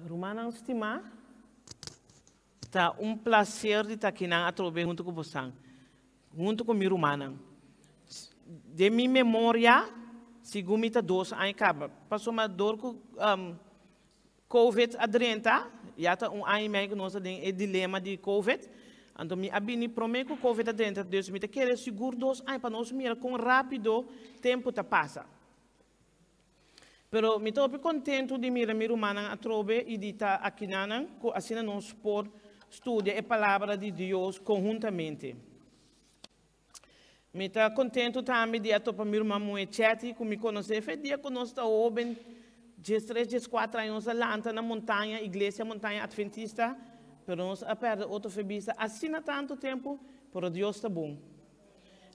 Rumannan stimá, ta un plaser di ta akinan atrobe huntu ku bosan, huntu ku mi rumannan. Den mi memoria, segun mi ta dos aña kaba, pasobra dor ku Covid a drenta, ya ta un aña i mei ku nos ta den e dilema di Covid, anto mi a bini promé ku Covid a drenta, dus mi ta kere sigur dos aña pa nos mira kon rápido tempu ta pasa. Pero mi ta hopi kontentu di mira mi rumannan atrobe i di ta akinanan ku asina nos por studia e Palabra di Dios konhuntamente. Mi ta kontentu tambe di a topa mi ruman muhé Chetty ku mi konosé fe dia ku nos ta hóben, diestres, dieskuater aña nos a lanta na Montaña, Iglesia Montaña Adventista, pero nos a pèrdè otro fe bista asina tantu tempu, pero Dios ta bon.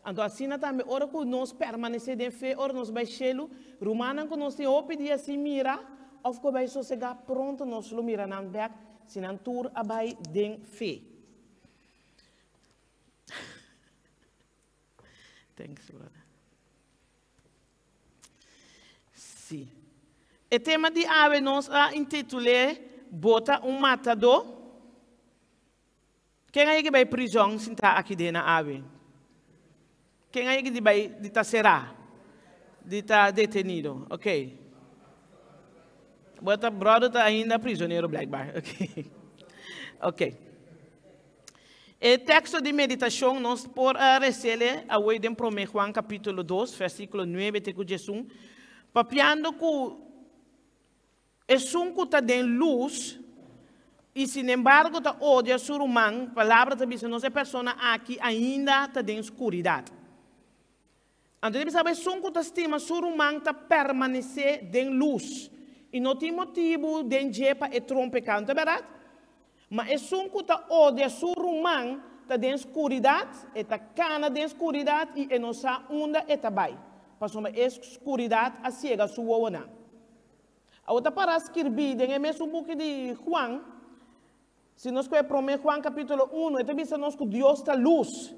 Anto asina tambe ora ku nos permanesé den fe, ora nos bai shelu, rumannan ku nos tin hopi dia sin mira òf ku a bai sosegá, pronto nos lo mira nan bèk si nan tur a bai den fe. Thanks, brother. Sí. E tema di awe nos a intitul'é Bo ta un matadó? Ken a yega bai prizòn sintá aki den na awe? Ken a yega di bai di ta será? Di ta detenido? Ok. Bo ta brother ta ainda prizonero blijkbaar. Ok. Ok. E teksto di meditashon nos por a resele awor den Promé Juan kapítulo dos, versíkulo nuebe te ku diesun, papiando ku esun ku ta den lus i sinembargo ta odia su ruman, palabra ta bisa nos e persona aki ainda ta den skuridat. Anto e bisa bo esun ku ta stima su ruman ta permanesé den lus, i no tin motibu den dje pa e trompeká. No ta bèrdat? Ma esun ku ta odia su ruman ta den skuridat, e ta kana den skuridat i e no sa unda e ta bai, pasobra e skuridat a siega su wowonan. Awor ta pará skirbí den e mesun buki di Juan, si nos kohe promé Juan kapítulo unu, e ta bisa nos ku Dios ta lus.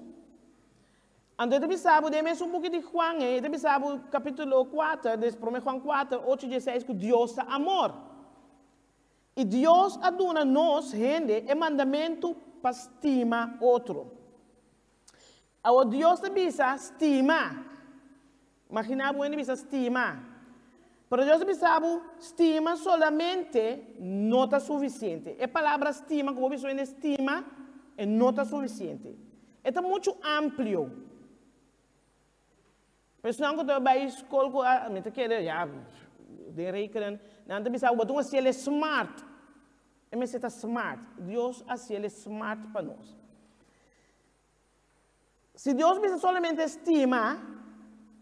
Anto e ta bisa bo den e mesun buki di Juan ei, e ta bisa bo kapítulo kuater, des promé Juan kuater, ocho dieseis ku Dios ta amor. I Dios a duna nos hende e mandamentu pa stima otro. Awor Dios ta bisa stima. Imaginá bo hende bisa stima. Pero Dios ta bisa bo stima solamente no ta sufisiente. E palabra stima ku bo bisa hende stima e no ta sufisiente. E ta muchu amplio. Personan ku ta bai skol ku a, mi ta kere ya den rekenen, nan ta bisa bo ta un hasiel e smart. E mester ta smart. Dios a hasiel e smart pa nos. Si Dios bisa solamente stima,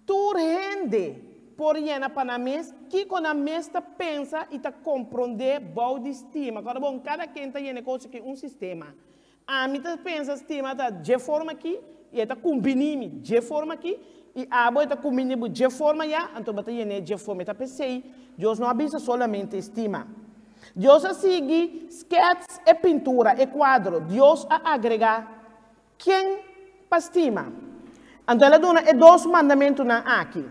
tur hende por yena pa nan mes kiko nan mes ta pensa i ta komprondé bou di stima. Kòrda bon, kada ken ta yena e kos aki un sistema. Ami ta pensa stima ta dje forma aki i e ta kumbini mi dje forma aki i abo e ta kumbini bo dje forma ya, anto bo ta yen'é dje forma. E ta p'esei Dios no a bisa solamente stima. Dios a sigui skets e pintura, e kuadro. Dios a agregá ken pa stima. Anto el a duna e dos mandamentunan aki.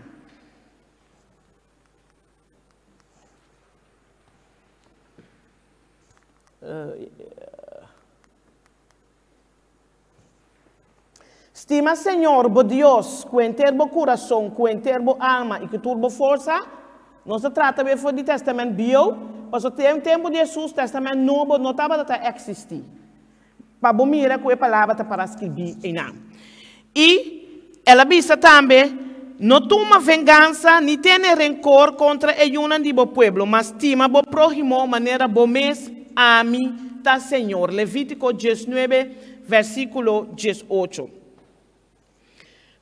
Stima Señor bo Dios ku henter bo kurason, ku henter bo alma i ku tur bo forsa. Nos ta trata be for di Tèstamènt Bieu, pasobra den tempu di Hesus Tèstamènt Nobo no tabata ta eksistí. Pa bo mira ku e palabra ta para skibí einan. I el a bisa tambe, No tuma vengansa ni tene renkor kontra e yunan di bo pueblo, ma stima bo próhimo manera bo mes, ami ta Señor. Levítiko diesnuebe, versíkulo diesocho.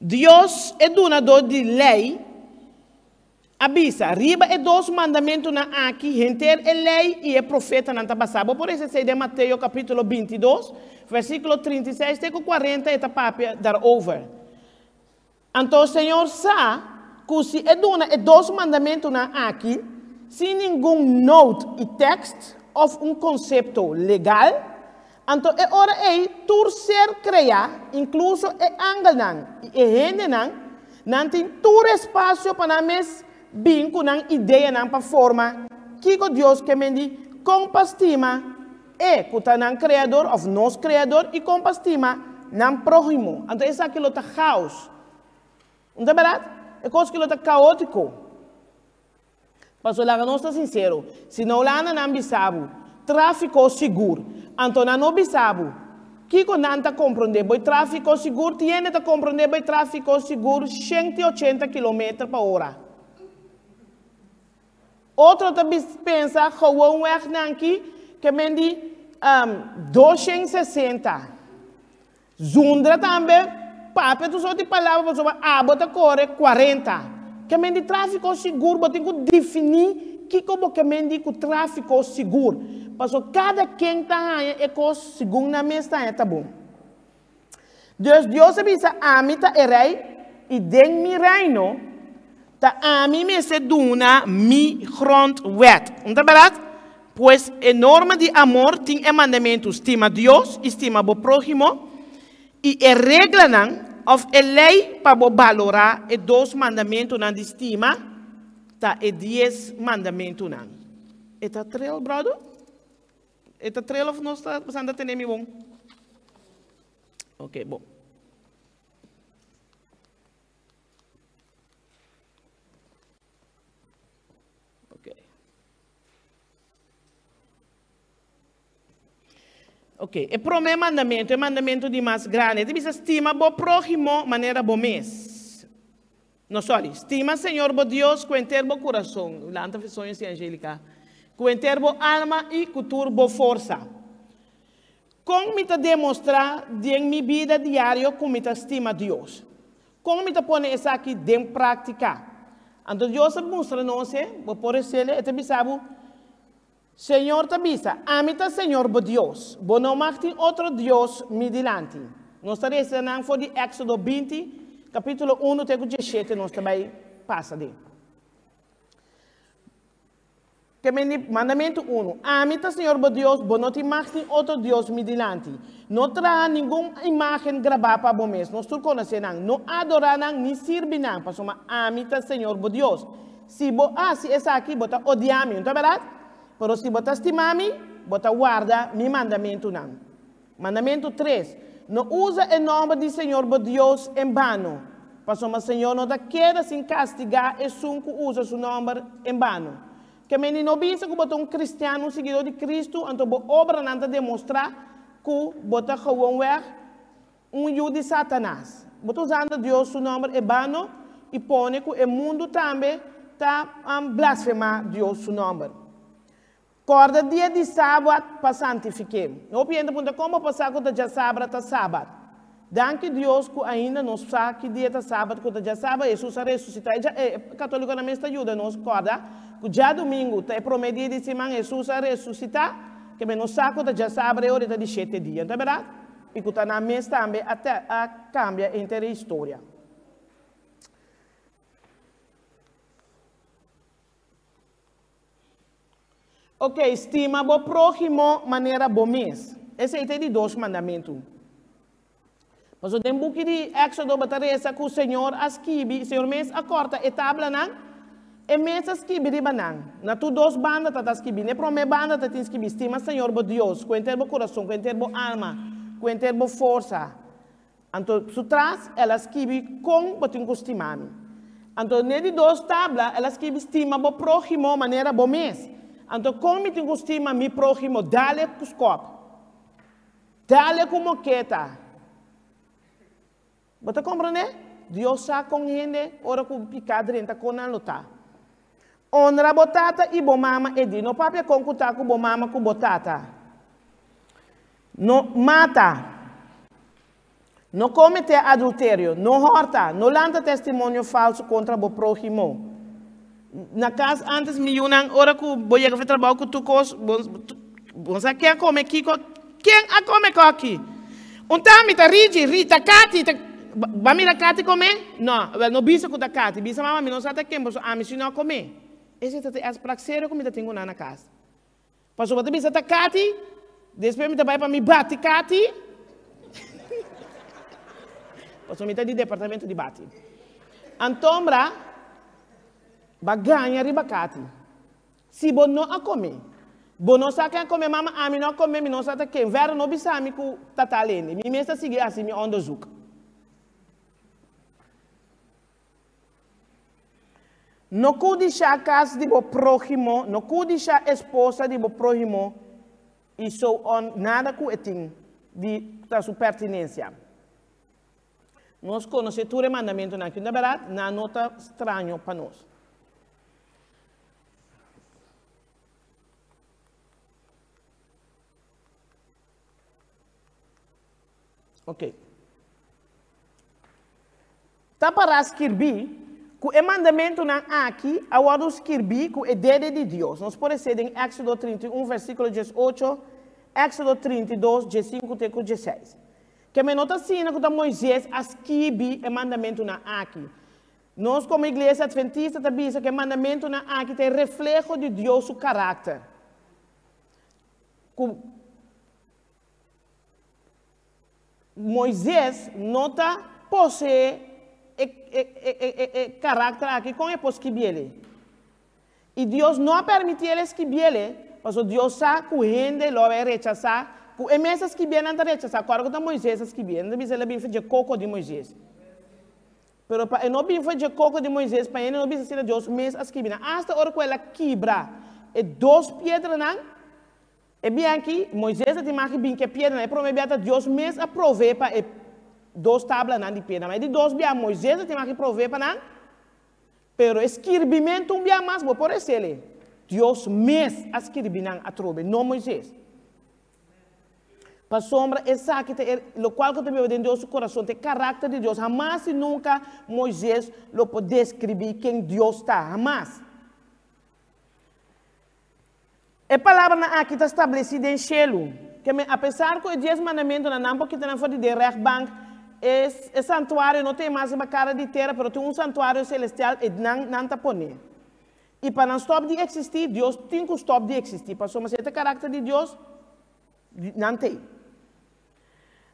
Dios, e Dunadó di Lei, a bisa, Riba e dos mandamentunan aki henter e Lei i e Profetanan ta basá. Bo por esei den Mateo kapítulo bintidos, versíkulo 36 te ku 40 e ta papia darover. Anto Señor sa ku si e duna e dos mandamentunan aki sin ningun note i tekst òf un konsepto legal, anto e ora ei tur ser kreá, inkluso e angelnan i e hendenan, nan tin tur espasio pa nan mes bin ku nan ideanan pa forma kiko Dios ke men di. kon pa stima e ku ta nan Kreador òf nos Kreador i kon pa stima nan próhimo. Anto esaki lo ta chaos. No ta bèrdat? E kos ki lo ta kaótiko. Pasobra laga nos ta sinsero, si na Hulanda nan bisa bo, tráfiko sigur, anto nan no bisa bo kiko nan ta komprondé bo e tráfiko sigur, tin hende ta komprondé bo e tráfiko sigur 180 kilometer pa ora. Otro ta pensa gewoonweg nan ki ke men di 260. Zundra tambe papia tur sorti palabra pasobra abo ta kore 40. Ke men di tráfiko sigur bo tin ku definí kiko bo ke men di ku tráfiko sigur. Pasobra kada ken ta haña e kos segun nan mes ta haña ta bon. Dus Dios a bisa ami ta e rei i den mi reino ta ami mester duna mi grondwet. No ta bèrdat? Pues e norma di amor tin e mandamentu stima Dios i stima bo próhimo, i e reglanan òf e lei pa bo balorá e dos mandamentunan di stima ta e dies mandamentunan. E ta trel, bròder? E ta trel òf nos ta pasando a tene mi bon? Ok, bon. Ok. Ok, e promé mandamentu, e mandamentu di mas grandi, e ta bisa stima bo próhimo manera bo mes. No, sorry, stima Señor bo Dios ku henter bo kurason, lanta fe soño si Angelica, ku henter bo alma i ku tur bo forsa. Kon mi ta demostrá den mi bida diario ku mi ta stima Dios? Kon mi ta pone esaki den práktika? Anto Dios a mustra nos e, bo por resele, e ta bisa bo, Señor ta bisa, Ami ta Señor bo Dios, bo no mag tin otro dios mi dilanti. Nos ta resa nan for di Éksodo 20, kapítulo 1 te ku 17 nos ta bai pasa den. Ke men di mandamentu unu, Ami ta Señor bo Dios, bo no tin mag tin otro dios mi dilanti. No traha ningun imágen grabá pa bo mes, nos tur konosé nan. No adorá nan ni sirbi nan, pasobra ami ta Señor bo Dios. Si bo hasi esaki, bo ta odiá mi, no ta bèrdat? Pero si bo ta stimá mi, bo ta warda mi mandamentunan. Mandamentu tres, No usa e nòmber di Señor bo Dios en bano, pasobra Señor no ta keda sin kastigá esun ku usa su nòmber en bano. Ke mende no bisa ku bo ta un kristian, un siguidó di Kristu, anto bo obranan ta demostrá ku bo ta gewoonweg un yu di Satanas. Bo ta usando Dios su nòmber en bano i pone ku e mundu tambe ta blasfemá Dios su nòmber. Kòrda dia di Sabat pa santifik'é. Hopi hende puntra kon bo por sa ku ta djasabra ta Sabat. Danki Dios ku ainda nos sa ki dia ta Sabat ku ta djasabra Hesus a resusitá. E dja e katolikonan mes ta yuda nos kòrda ku djadumingu ta e promé dia di siman Hesus a resusitá, keme nos sa ku ta djasabra e ora ta di shete dia. No ta bèrdat? I ku ta nan mes tambe a a kambia henter e historia. Ok, stima bo próhimo manera bo mes. Esei ta e di dos mandamentu. Pasobra den buki di Éksodo bo ta resa ku Señor a skibi, Señor mes a kòrta e tablanan, E mes a skibi riba nan. Na tur dos banda ta ta skibi. Na e promé banda ta tin skibi, Stima Señor bo Dios ku henter bo kurason, ku henter bo alma, ku henter bo forsa. Anto su tras el a skibi kon bo tin ku stima mi. Anto ne di dos tabla el a skibi stima bo próhimo manera bo mes. Anto kon mi tin ku stima mi próhimo? Dale ku skòp. Dale ku moketa. Bo ta komprendé? Dios sa kon hende ora ku piká drenta kon nan lo ta. Honra bo tata i bo mama e di no papia kon ku ta ku bo mama ku bo tata. No mata. No kometé adulterio. No hòrta. No lanta testimonio falsu kontra bo próhimo. Na kas ántes mi yunan ora ku bo yega for trabou ku tur kos, bo bo sa ken a kome kiko, ken a kome kòki? Un ta mi ta Rigi, Rita, Kati, ta Bo a mira Kati kome? No, wèl no bisa ku ta Kati, bisa mama mi no sa ta ken pasobra ami si no a kome. Esei ta e afsprak serio ku mi ta tin ku nan na kas. Pasobra bo ta bisa ta Kati, despues mi ta bai pa mi bati Kati. Pasobra mi ta di departamento di bati. Antombra, ba gaña riba Kati. Si bo no a come. Bo no sa ken a kome mama, ami no a kome, mi no sa ta ken. Verder no bisa mi ku ta tal hende. Mi mes ta sigui hasi mi onderzoek. No kudishá kas di bo próhimo, no kudishá esposa di bo próhimo i so on, nada ku e tin di ta su pertinensia. Nos konosé tur e mandamentunan aki, no ta bèrdat? Nan no ta straño pa nos. Ok. Ta pará skirbí ku e mandamentunan aki a wòrdu skirbí ku e dede di Dios. Nos por esei den Éksodo 31 versíkulo 18, Éksodo 32, 15 te ku 16. Keme no ta asina ku ta Moises a skibi e mandamentunan aki. Nos komo Iglesia Adventista ta bisa ku e mandamentunan aki ta e refleho di Dios su karakter. Ku Moises no ta poseé e karakter aki, kon e por skibi el? I Dios no a permití el skibi el, pasobra Dios sa ku hende lo a rechasá, ku e mes a skibié nan ta rechasá. Kòrda ku ta Moises a skibié, nan ta bisa el a bin for dje koko di Moises. Pero pa e no bin for dje koko di Moises, pa hende no bisa asina Dios mes a skibi nan. Asta ora ku el a kibra e dos piedranan, E biaha aki, Moises a tin mag di bin ku e piedranan. E promé biaha ta Dios mes a provee pa e dos tablanan di piedra. Ma e di dos biaha, Moises a tin mag di provee pa nan. Pero e skirbimentu un biaha mas, bo por esele. Dios mes a skirbi nan atrobe, no Moises. Pasobra esaki ta e lokual ku ta biba den Dios su kurason, ta e karakter di Dios. Hamas i nunka Moises lo por deskribí ken Dios ta. Hamas. E palabranan aki ta stablesí den shelu. Ke men, apesar ku e Dies Mandamentunan nan por kita nan for di den rèchtbank, e e santuario no ta mas riba kara di tera, pero tin un santuario selestial e nan nan ta pone. I pa nan stòp di eksistí, Dios tin ku stòp di eksistí, pasobra si e ta karakter di Dios, nan t'ei.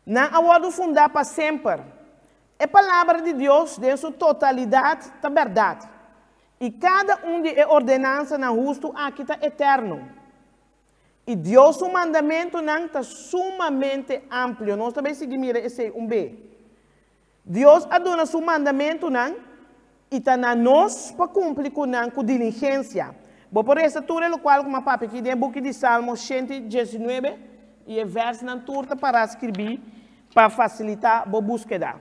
Nan a wòrdu fundá pa semper. E Palabra di Dios den su totalidat ta bèrdat, i kada un di e ordenansanan hustu aki ta eterno. I Dios su mandamentunan ta sumamente amplio. Nos ta bai sigui mira esei un be. Dios a duna su mandamentunan i ta na nos pa kumpli ku nan ku diligensia. Bo por resa tur e lokual ku mi a papia aki den e buki di Salmo 119 i e vèrsnan tur ta pará skirbí pa fasilitá bo búskeda.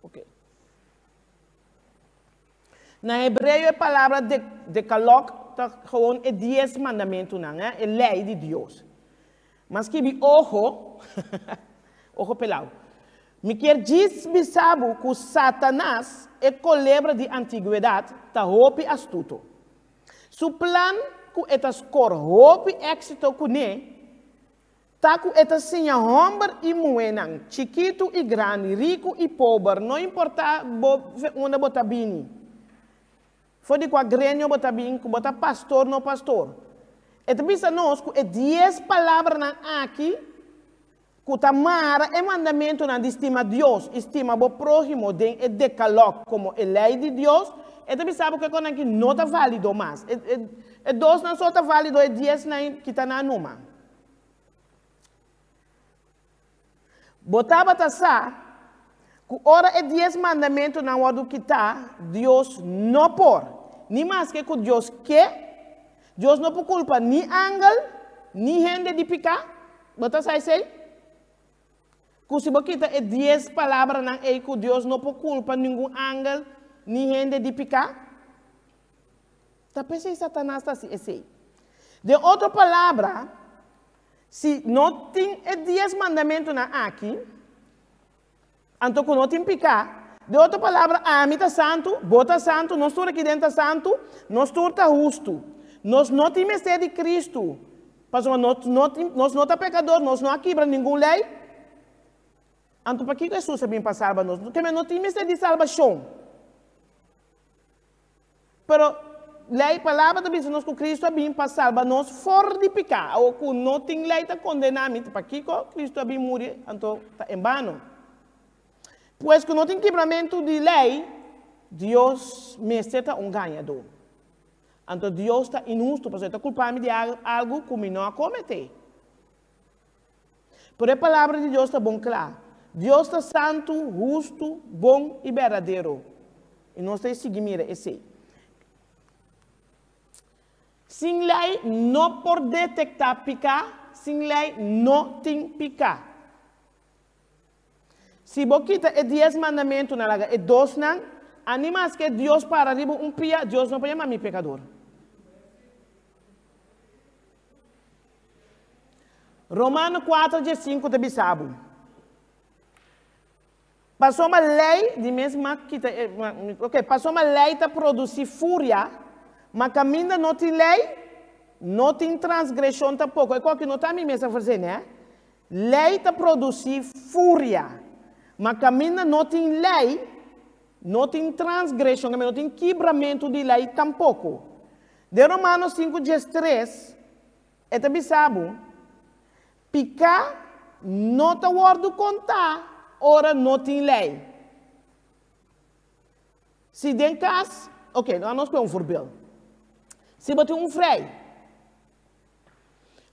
Ok. Na hebreo e palabra de, dekalog ta gewoon e dies mandamentunan, eh, e lei di Dios. Ma skibi ojo, ojo pelao. Mi kier djis bisa bo ku Satanas, e kolebra di antigwedat, ta hopi astuto. Su plan ku e ta skor hopi éksito kuné, Ta ku e ta siña hòmber i muhénan, chikitu i grandi, riku i pober, no importá bo unda bo ta bini, for di kua gremio bo ta bin, ku bo ta pastor no pastor. E ta bisa nos ku e dies palabranan aki ku ta mara e mandamentunan di stima Dios i stima bo próhimo den e Dekalòg komo e lei di Dios, e ta bisa bo ku e kosnan aki no ta válido mas. E dosnan so ta válido, e diesnan kita nan numa. Bo tabata sa ku ora e Dies Mandamentunan wòrdu kitá, Dios no por, ni maske ku Dios ke, Dios no por kulpa ni angel ni hende di piká? Bo ta sa esei? Ku si bo kita e dies palabranan ei ku Dios no por kulpa ningun angel ni hende di piká? Ta p'esei Satanas ta hasi esei. Den otro palabra, si no tin e dies mandamentunan aki, anto ku no tin piká. Den otro palabra, ami ta santu, bo ta santu, nos tur aki den ta santu, nos tur ta hustu. Nos no tin mester di Kristu, pasobra nos no tin, nos no ta pekador, nos no a kibra ningun lei. Anto pakiko Hesus a bin pa salba nos? Keme no tin mester di salbashon. Pero, lei palabra ta bisa nos ku Kristu a bin pa salba nos for di piká. Awor ku no tin lei ta kondená mi, ta pakiko Kristu a bin muri? Anto ta en bano. Pues ku no tin kibramentu di lei, Dios mester ta un gañadó. Anto Dios ta inhustu pasobra e ta kulpa mi di algu ku mi no a kometé. Pero e Palabra di Dios ta bon kla, Dios ta santu, hustu, bon i berdadero. I nos ta e sigui mira esei. Sin lei no por detektá piká, sin lei no tin piká. Si bo kita e dies mandamentunan laga e dosnan, ani maske Dios para riba un pia, Dios no por yama mi pekador. Romano 4 diesinku ta bisa bo, Pasobra lei, di mes ma kita e, ok, pasobra lei ta produsí furia, ma kaminda no tin lei, no tin transgreshon tampoko. E koki no ta mi mes a versé, nè? Lei ta produsí furia, ma kaminda no tin lei, no tin transgreshon, no tin kibramentu di lei tampoko. Den Romanos 5 diestres, e ta bisa bo, Piká no ta wòrdu kontá ora no tin lei. Si den kas, ok, laga nos pone un voorbeeld. Si bo tin un frei,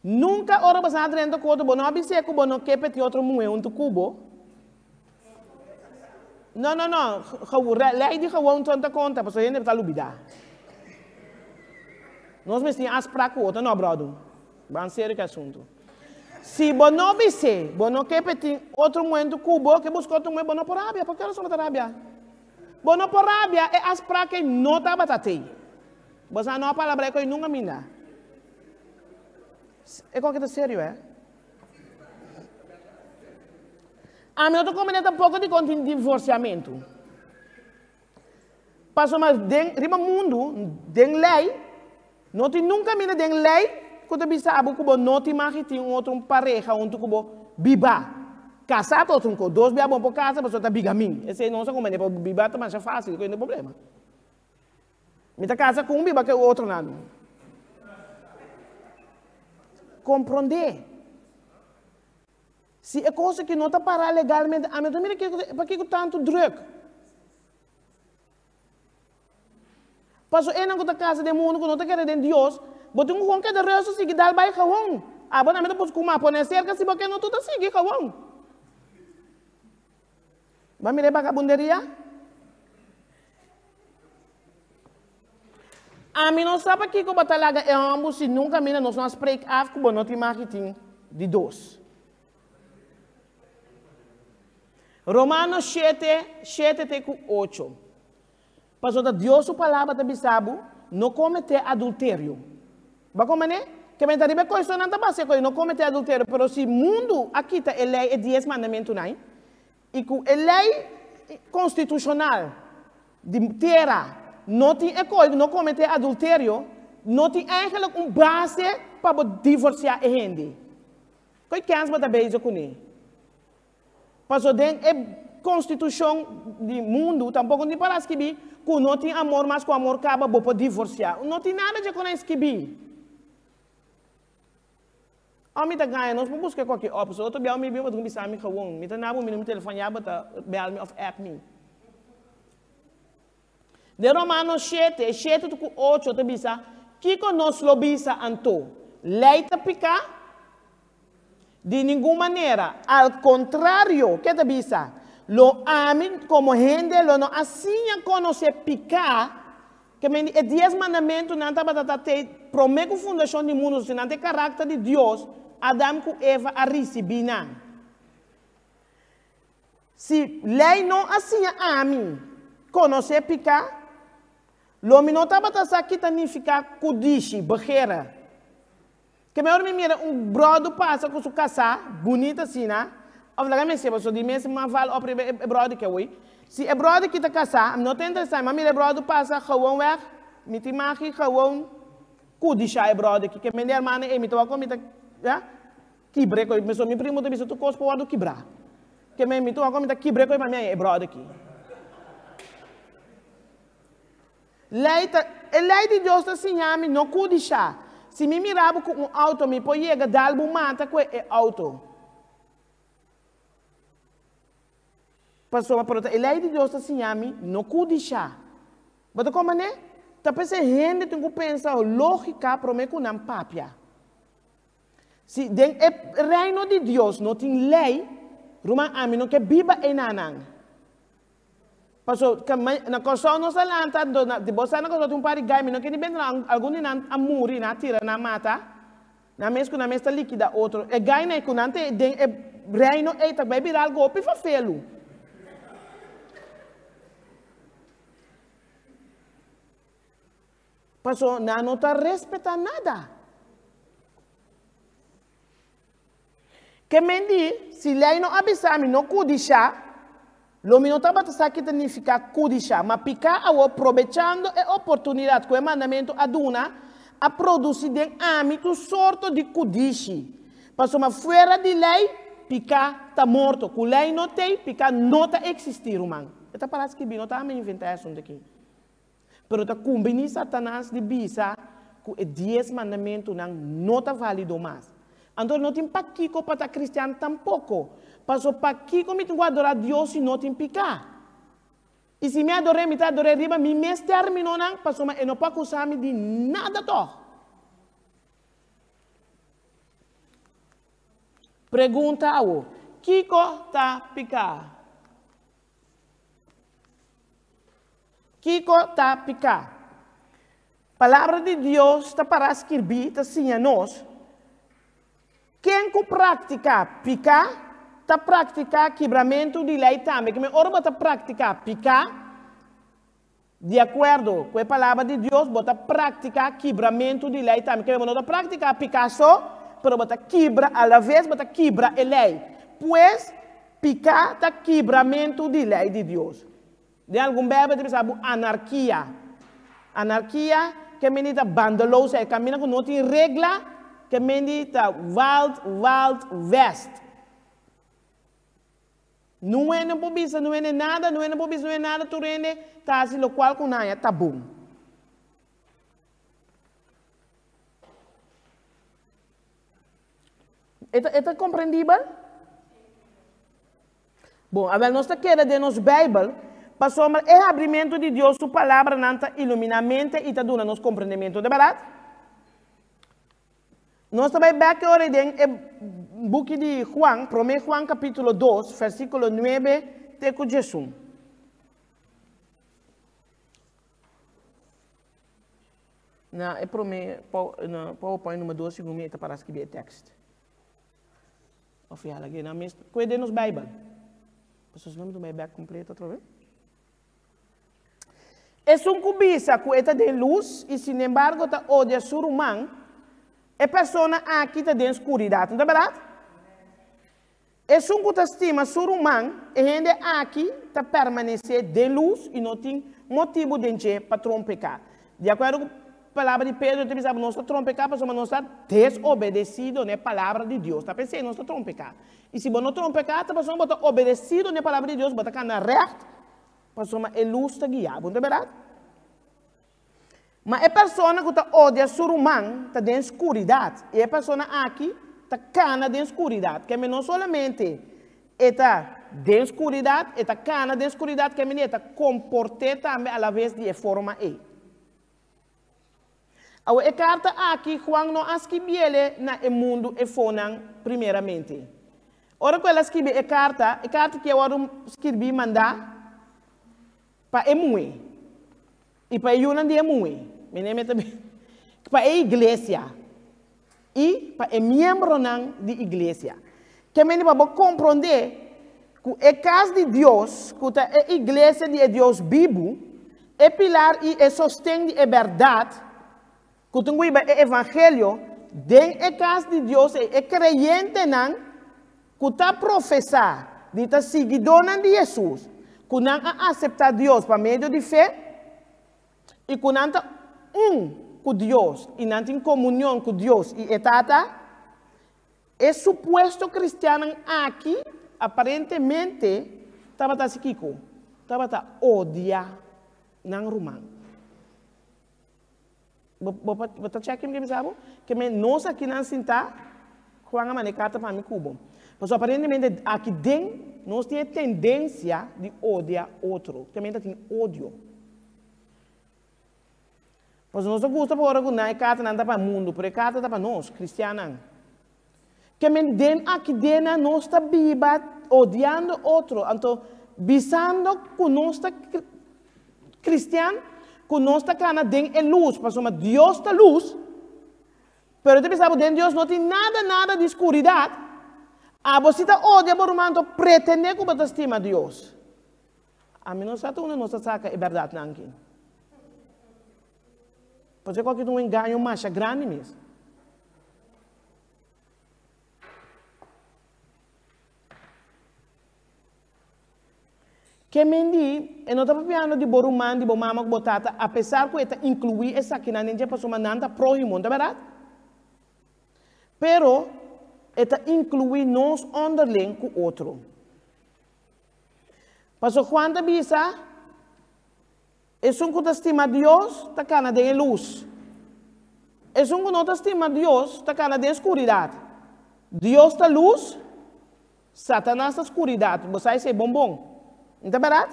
Nunka ora bo sa drenta ku otro bo no a bis'é ku bo no ke p'e tin otro muhé huntu ku bo. No, no, no, lei di gewoonte ta konta pasobra hende ta lubidá. Nos mester tin afsprak ku otro, no bròder, ban serio ku e asuntu. Si bo no bis'é bo no ke p'e tin otro muhé huntu ku bo, ke buska otro muhé, bo no por rabia. Por ke rason bo ta rabia? Bo no por rabia, e afsprak ei no tabata tei. Bo sa no a palabra ei nunka minda. E koke ta serio eh. Ami no ta komprende tampoko dikon tin divorsiamentu. Pasobra den riba mundu, den lei, no tin nunka minda den lei ku ta bisa abo ku bo no tin mag di tin un otro pareha huntu ku bo biba. Kasá ta otro un kos. Dos bia bo por kasa pasobra ta bigamin. Esei nos a komprende, pero biba ta masha fásil, no tin problema. Mi ta casa cu un biba cu e otronan. Comprende. Si e cosa aki no ta para legalmente, ami no ta mira kico, pakico tanto druk. Paso enan cu ta casa den mundo cu no ta kere den Dios, bo tin cu gewoon keda rustig sigui dal bay gewoon. Abo tambe ta busca un mas pone cerca si bo ke no tu ta sigui gewoon. Bo a mira e bagabunderia? Ami no sa pakiko bo ta laga e hòmber si nunka mina nos no a spreek af ku bo no tin mag di tin di dos. Romanos shete, shete te ku ocho. Pasobra Dios su palabra ta bisa bo, no kometé adulterio. Bo a komprendé? Ke men ta riba e koisonnan ta basa e koi, no kometé adulterio. Pero si mundu a kita e lei, e dies mandamentunan, i ku e lei konstitushonal di tera no tin e koi, no kometé adulterio, no tin eigenlijk un base pa bo divorsiá e hende. Koi kens bo ta bezig kuné? Paso den e konstitushon di mundu tampoko no tin para skibí ku no tin amor mas ku amor kaba bo por divorsiá. No tin nada dje ku nan skibí. Ò mi ta gaña nos por buska kualke opsio. Otro bia mi bin bo ta bisa mi gewon. Mi ta na bo mi numero telefòn ya bo ta bèl mi òf app mi. Den Romanos shete, shete te ku ocho ta bisa, Kiko nos lo bisa anto? Lei ta piká? Di ningun manera! Al kontrario, ke ta bisa? Lo ami komo hende lo no a siña konosé piká, ke men di e dies mandamentunan tabata ta te promé ku fundashon di mundu, si nan ta e karakter di Dios, Adam ku Eva a risibí nan. Si lei no a siña ami konosé piká, lo mi no tabata sa ki ta nifiká kudishi, begera. Ke mehor mi mira un bròdu pasa ku su kasá, bunita asina, òf laga mi seba so di mes mas val òp riba e bròdu ke awoi. Si e bròdu ki ta kasá, mi no ta interesá, mi a mira e bròdu pasa gewoon wèg, mi tin magi gewoon kudishá e bròdu ki. Ke mende hermano ei, mi ta wak mi ta, ya. Kibr'é koe, mesun mi primo ta bisa tur kos por wòrdu kibrá. Ke men mi tuma mi ta kibr'é koe pa mi haña e bròder aki. Lei ta, e lei di Dios ta siña mi no kudishá. Si mi mira bo ku un outo mi por yega dal bo mata ku e outo. Pasobra pero ta e lei di Dios ta siña mi no kudishá. Bo ta komprendé? Ta p'esei hende tin ku pensa lógika promé ku nan papia. Si den e Reino di Dios no tin lei, ruman ami no ke biba einanan. Paso na Kòrsou nos a lanta, anto di bo sa na Kòrsou tin un par di gai, mi no ke ni benta nan, algun di nan a muri, nan a tira, nan a mata, nan mes ku nan mes ta likida otro. E gainan ei ku nan ta den e Reino ei ta bai bira algu hopi fafelu. Paso nan no ta respetá nada. Ke men di, si lei no a bisa mi no kudishá, lo mi no tabata sa ki ta nifiká kudishá. Ma piká awor, probechando e oportunidat ku e mandamentu a duna, a produsí den ami tur sorto di kudishi. Pasobra fuera di lei, piká ta morto. Ku lei no t'ei, piká no ta eksistí, ruman. E ta para skibí, no ta ami inventá e asuntu akí. Pero ta kumbiní Satanas di bisa ku e Dies Mandamentunan no ta válido mas. Anto no tin pakiko pa ta kristian tampoko. Paso pakiko mi tin ku adorá Dios si no tin piká? I si mi ador'é, mi ta ador'é riba mi mes términonan, pasobra e no por akusá mi di nada tòg. Pregunta awo, Kiko ta piká? Kiko ta piká? Palabra di Dios ta pará skirbí ta siña nos, Ken ku praktiká piká, ta praktiká kibramentu di lei tambe. Kimen ora bo ta praktiká piká, di akuerdo ku e Palabra di Dios, bo ta praktiká kibramentu di lei tambe. Kimen bo no ta praktiká piká so, pero bo ta kibra, alaves bo ta kibra e lei. Pues, Piká ta kibramentu di lei di Dios. Den algun Bijbel ta bisa bo anarkia. Anarkia ke mende ta bandeloosheid, kaminda ku no tin regla, ke mende ta wild, wild west. Nun hende por bisa nun hende nada, nun hende por bisa nun hende nada, tur hende ta hasi lokual ku nan haña ta bon. E ta, e ta komprendibel? Bon, awel nos ta keda den nos Beibel, pasobra e habrimentu di Dios su palabranan ta iluminá mente i ta duna nos komprendementu. Ta bèrdat? Nos ta bai bèk e ora den e buki di Juan, promé Juan kapítulo 2, versíkulo 9 te ku 11. Na e prome na PowerPoint numero 2 segun mi e ta para skibi e tekst. Of ya lag'e na mes kue den nos Bijbel. Pasobra si no mi ta bai bek kompleto atrobe. Esun ku bisa ku e ta den lus i sinembargo ta odia su ruman, e persona aki ta den skuridat. No ta bèrdat? Esun ku ta stima su ruman, e hende aki ta permanesé den lus i no tin motibu den dje pa trompeká. Di akuerdo ku palabra di Pedro, e ta bisa, Nos ta trompeká pasobra nos ta desobedesido na e palabra di Dios. Ta p'esei nos ta trompeká. I si bo no trompeká, ta pasobra bo ta obedesido na e palabra di Dios, bo ta kana règt, pasobra e lus ta guia bo. No ta bèrdat? Ma e persona ku ta odia su ruman ta den skuridat, i e persona aki ta kana den skuridat. Keme no solamente e ta den skuridat, e ta kana den skuridat, keme di e ta komport'é tambe alaves di e forma ei. Awor, e karta aki Juan no a skibiele na e mundu efonan primeramente. Ora ku el a skibi e karta, e karta ki a wòrdu skirbí mandá pa e muhé. I pa e yunan di e muhé, mene mi ta pa e iglesia i pa e miembronan di iglesia. Ke mene pa bo komprondé ku e kas di Dios, ku ta e iglesia di e Dios bibu, e pilar i e sosten di e bèrdat, ku ta guiba e evangelio, den e kas di Dios ei e kreyentenan ku ta profesá di ta siguidónan di Hesus, ku nan a aseptá Dios pa medio di fe i ku nan ta un ku Dios i nan tin komunion ku Dios i e Tata, e supuesto kristiannan aki aparentemente tabata hasi kiko? Tabata odia nan ruman. Bo, bo, bo ta check mi bisa bo? Ke men nos aki nan sintá, Juan a manda e karta pa mi ku bo. Pasobra aparentemente aki den nos tin e tendensia di odia otro. Ke men ta tin odio. Pasobra nos ta gusta pa ora ku nan e kartanan ta pa mundu, pero e karta ta pa nos, kristiannan. Ke men den aki dennan nos ta biba odiando otro, anto bisando ku nos ta kristian, ku nos ta kana den e lus, pasobra Dios ta lus, pero ta bisa bo den Dios no tin nada nada di skuridat, abo si ta odia bo ruman anto pretende ku bo ta stima Dios. Ami no sa ta unda nos ta saka e bèrdatnan aki. Pasobra ku aki ta un engaño masha grandi mes. Ke men di, e no ta papiando di bo ruman, di bo mama ku bo tata, apesar ku e ta inkluí esakinan den dje pasobra nan ta próhimo, no ta bèrdat? Pero e ta inkluí nos ònderling ku otro. Pasobra Juan ta bisa, Esun ku ta stima Dios ta kana den e lus. Esun ku no ta stima Dios ta kana den skuridat. Dios ta lus, Satanas ta skuridat. Bo sa esei bon bon. No ta bèrdat?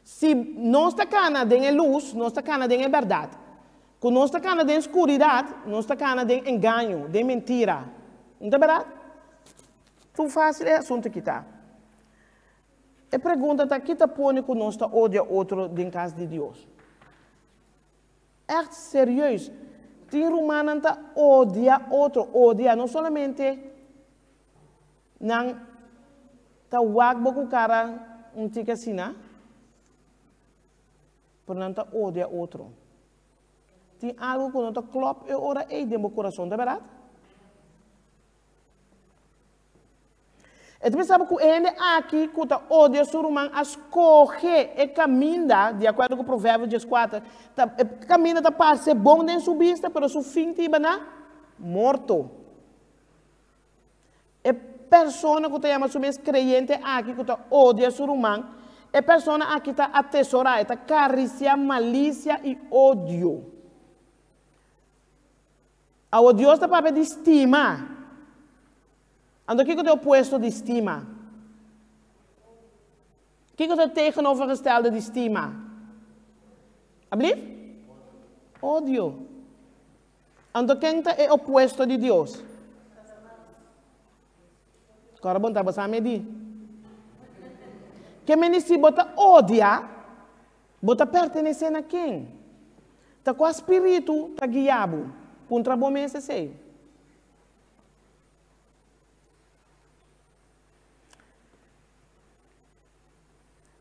Si nos ta kana den e lus, nos ta kana den e bèrdat. Ku nos ta kana den skuridat, nos ta kana den engaño, den mentira. No ta bèrdat? Tur fásil e asuntu aki ta. E pregunta ta, ki ta pone ku nos ta odia otro den kas di Dios? Ègt serieus, tin rumannan ta odia otro, odia, no solamente nan ta wak bo ku kara un tiki asina, pero nan ta odia otro. Tin algu ku no ta klòp e ora ei den bo kurason, ta bèrdat? E ta pensaba ku e hende aki ku ta odia su ruman a skohe e kaminda, di akuerdo ku Proverbio dieskuater, ta e kaminda ta parse bon den su bista, pero su fin ta hiba na morto. E persona ku ta yama su mes kreyente aki ku ta odia su ruman, e persona aki ta atesorá, e ta karisiá malisia i odio. Awor Dios ta papia di stima. Anto kiko ta e opuesto di stima? Kiko ta e tegenovergestelde di stima? Ablief? Odio. Anto ken ta e opuesto di Dios? Kòrda bon ta bo sa medi. Ke meni si bo ta odia, bo ta pertenesé na ken? Ta kua spiritu ta guia bo? Puntra bo mes esei.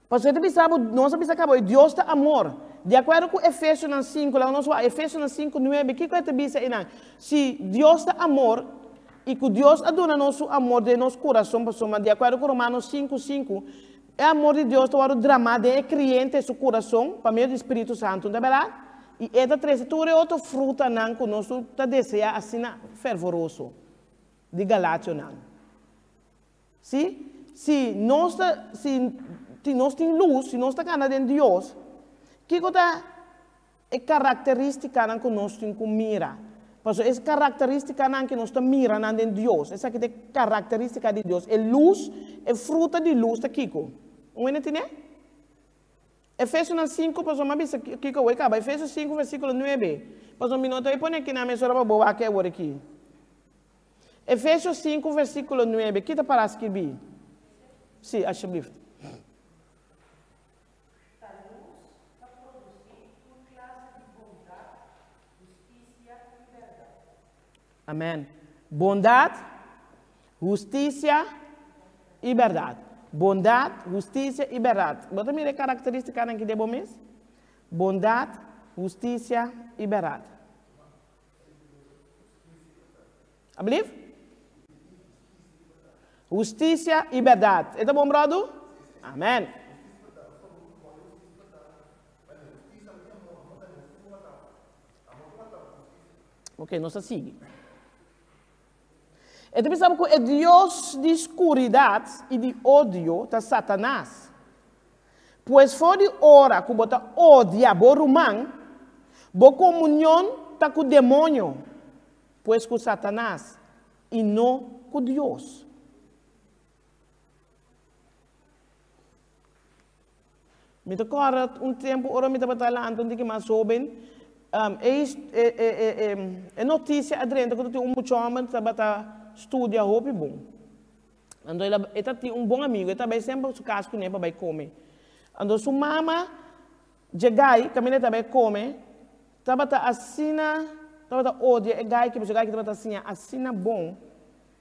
Pasobra e ta bisa bo, nos a bisa kaba, Dios ta amor. Di akuerdo ku Efesionan sinku, laga nos wak Efesionan sinku nuebe, kiko e ta bisa einan? Si Dios ta amor, i ku Dios a duna nos su amor den nos kurason, pasobra di akuerdo ku Romanos sinku sinku, e amor di Dios ta wòrdu dramá den e kriente su kurason pa medio di Spiritu Santu, no ta bèrdat? I e ta trese tur e otro frutanan ku nos tur ta deseá asina fervoroso di Galationan. Sí, si nos ta, si, si nos tin lus, si nos ta kana den Dios, kiko ta e karakterístikanan ku nos tin ku mira? Pasobra e karakterístikanan ku nos ta mira nan den Dios, esaki ta e karakterístika di Dios. E lus, e fruta di lus ta kiko? Un hende tine? Efesonan sinku, pasobra mi a bisa kiko awor kaba. Efeso sinku versíkulo nuebe. Pasobra mi no ta pone aki nan mesora pa bo wak awor aki. Efesios sinku versíkulo nuebe, ki ta pará skirbí? Sí, alsjeblieft. Ta lus ta produsí tur klase di bondat, hustisia i bèrdat. Amèn. Bondat, hustisia i bèrdat. Bondat, hustisia i bèrdat. Bo ta mira e karakterístikanan aki den bo mes? Bondat, hustisia i bèrdat. Ablief? Hustisia i bèrdat. E ta bon, brodu? Amen. Ok, nos ta sigui. E ta bisa ku e dios di skuridat i di odio ta Satanas. Pues for di ora ku bo ta odia bo ruman, bo komunion ta ku demoño, pues ku Satanas, i no ku Dios. Mi ta kòrda un tempu ora mi tabata lanta un tiki mas hóben, e e notisia a drenta ku ta tin un mucha hòmber tabata studia hopi bon. Anto el a e ta tin un bon amigu, e ta bai semper su kas kuné pa bai kome. Anto su mama dje gai kaminda e ta bai kome tabata asina tabata odia e gai pasobra e gai tabata siña asina bon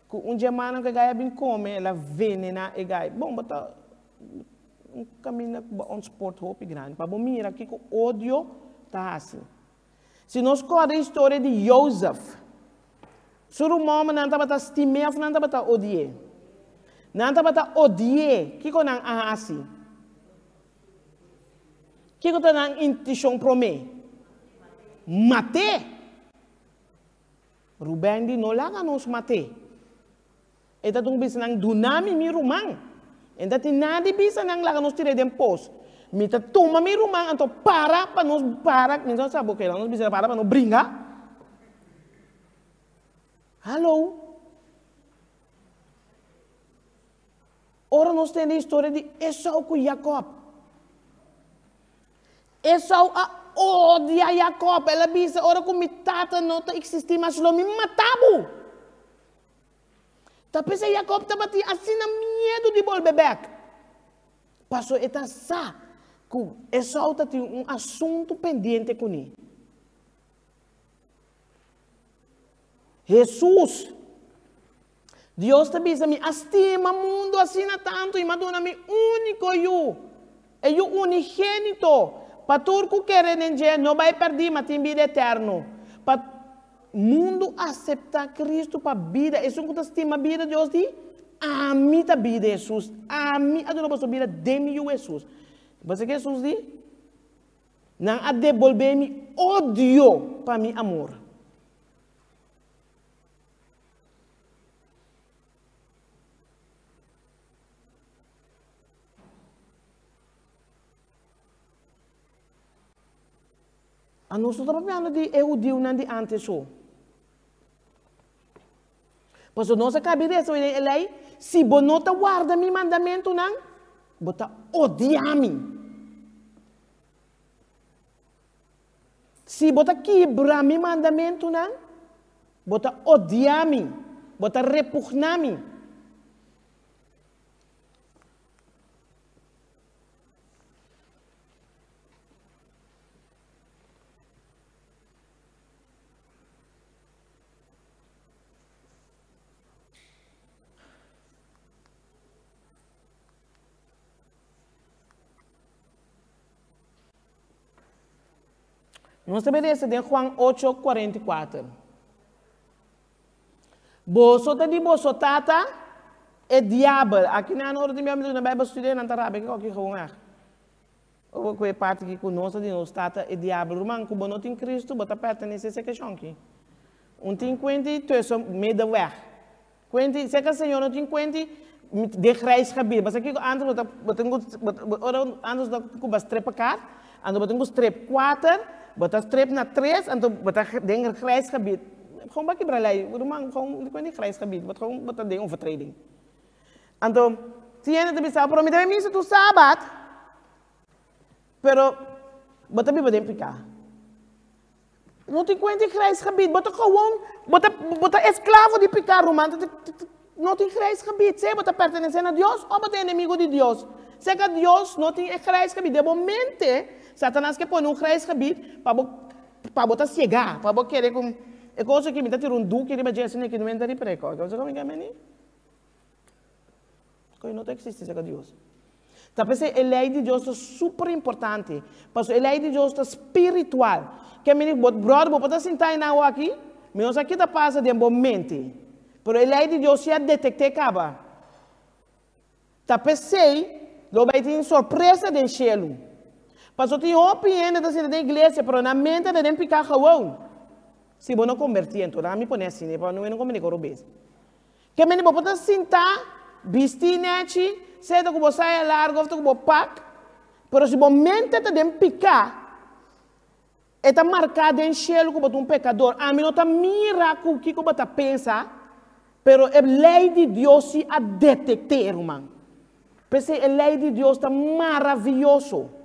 ku un dje mannan ku e gai a bin kome el a venená e gai. Bon bo ta Un kaminda ku bo ontsport hopi grandi pa bo mira kiko odio ta hasi. Si nos kòrda e historia di Jozef, su rumannan tabata stim'é òf nan tabata odi'é? Nan tabata odi'é. Kiko nan a hasi? Kiko ta nan intishon promé? Mat'é! Ruben di, No laga nos mat'é. E ta dun bisa nan, Duna mi mi ruman. E ta tin nada di bisa nan, Laga nos tir'é den pos. Mi ta tuma mi ruman, anto para pa nos para, mi no sa bo ke, laga nos bisa para pa nos bringa. Hallo. Ora nos tende historia di Esau ku Jakob. Esau a odia Jakob, el a bisa, Ora ku mi tata no ta eksistí mas, lo mi mata bo. Ta p'esei Jakob tabatin asina miedu di bolbe bèk. Pasobra e ta sa ku Esau ta tin un asuntu pendiente kuné. Hesus, Dios ta bisa, Mi a stima mundu asina tantu i mi a duna mi úniko Yu, e Yu unigénito, pa tur ku kere den dje no bai pèrdí ma tin bida eterno. Pa Mundu aseptá Kristu pa bida. Esun ku ta stima bida, Dios di, Ami ta bida, Hesus. Ami a duna boso bida den mi Yu Hesus. Bo sa ke Hesus di? Nan a debolbé mi odio pa mi amor. A Nos no ta papiando di e hudiunan di ántes so. Pasobra nos a kabi resa hoy den e lei, Si bo no ta warda mi mandamentunan, bo ta odia mi. Si bo ta kibra mi mandamentunan, bo ta odia mi, bo ta repugná mi. Nos ta obedece den Juan 8, 44. Boso ta di boso tata, e diabel. Aki nan ora tin bia na Bijbel studie nan ta rabia kiko aki gewoon echt. Ora ku e parti aki ku nos ta di nos tata e diabel. Ruman, ku bo no tin Kristu, bo ta pertenesé seka shonki. Un tin kuenti tussen middenweg. Kuenti, seka Señor no tin kuenti den grijs gebied. Bo sa kiko antes bo ta, bo tin ku, ora antes bo ta ku bo strep mekaar, anto bo tin ku strep kuater, bo ta strep na tres, anto bo ta den grijs gebied. Gewoon bo a kibra lei, ruman, gewoon di kuenti grijs gebied, bo ta gewoon bo ta den overtreding. Anto, si hende ta bisa, pero mi ta bai misa tur sabat, pero bo ta biba den piká. No tin kuenta e grijs gebied, bo ta gewoon, bo ta, bo ta esklavo di piká, ruman. No tin grijs gebied, sea bo ta pertenesé na Dios òf bo ta enemigo di Dios. Serka Dios no tin e grijs gebied. Den bo mente, Satanas ke pone un grijs gebied pa bo, pa bo ta siegá, pa bo kere ku e kos aki mi ta tira un duki riba dje asina ki no enta riba rekòrd. Bo sa kon mi ke meni? Koe no ta existi cerca Dios. Ta p'esei e ley di Dios ta super importante. Pasobra e ley di Dios ta spiritual. Ke mini bo brother bo por ta sinta einan awo aki, mi no sa ki ta pasa den bo mente. Pero e ley di Dios si a detect'é caba. Ta p'esei lo bay tin sorpresa den shelu. Pasobra tin hopi hende ta sinta den iglesia pero nan mente ta den pica gewoon. Si bo no comberti enton, laga mi pone asina, pa no comberti cu robes. Ke mende bo por ta sintá, bistí nèchi, sea ta ku bo saya largu òf ta ku bo pak, pero si bo mente ta den piká, e ta marká den shelu ku bo ta un pekador. Ami no ta mira ku kiko bo ta pensa, pero e lei di Dios si a detekt'é, ruman. P'esei e lei di Dios ta maravioso.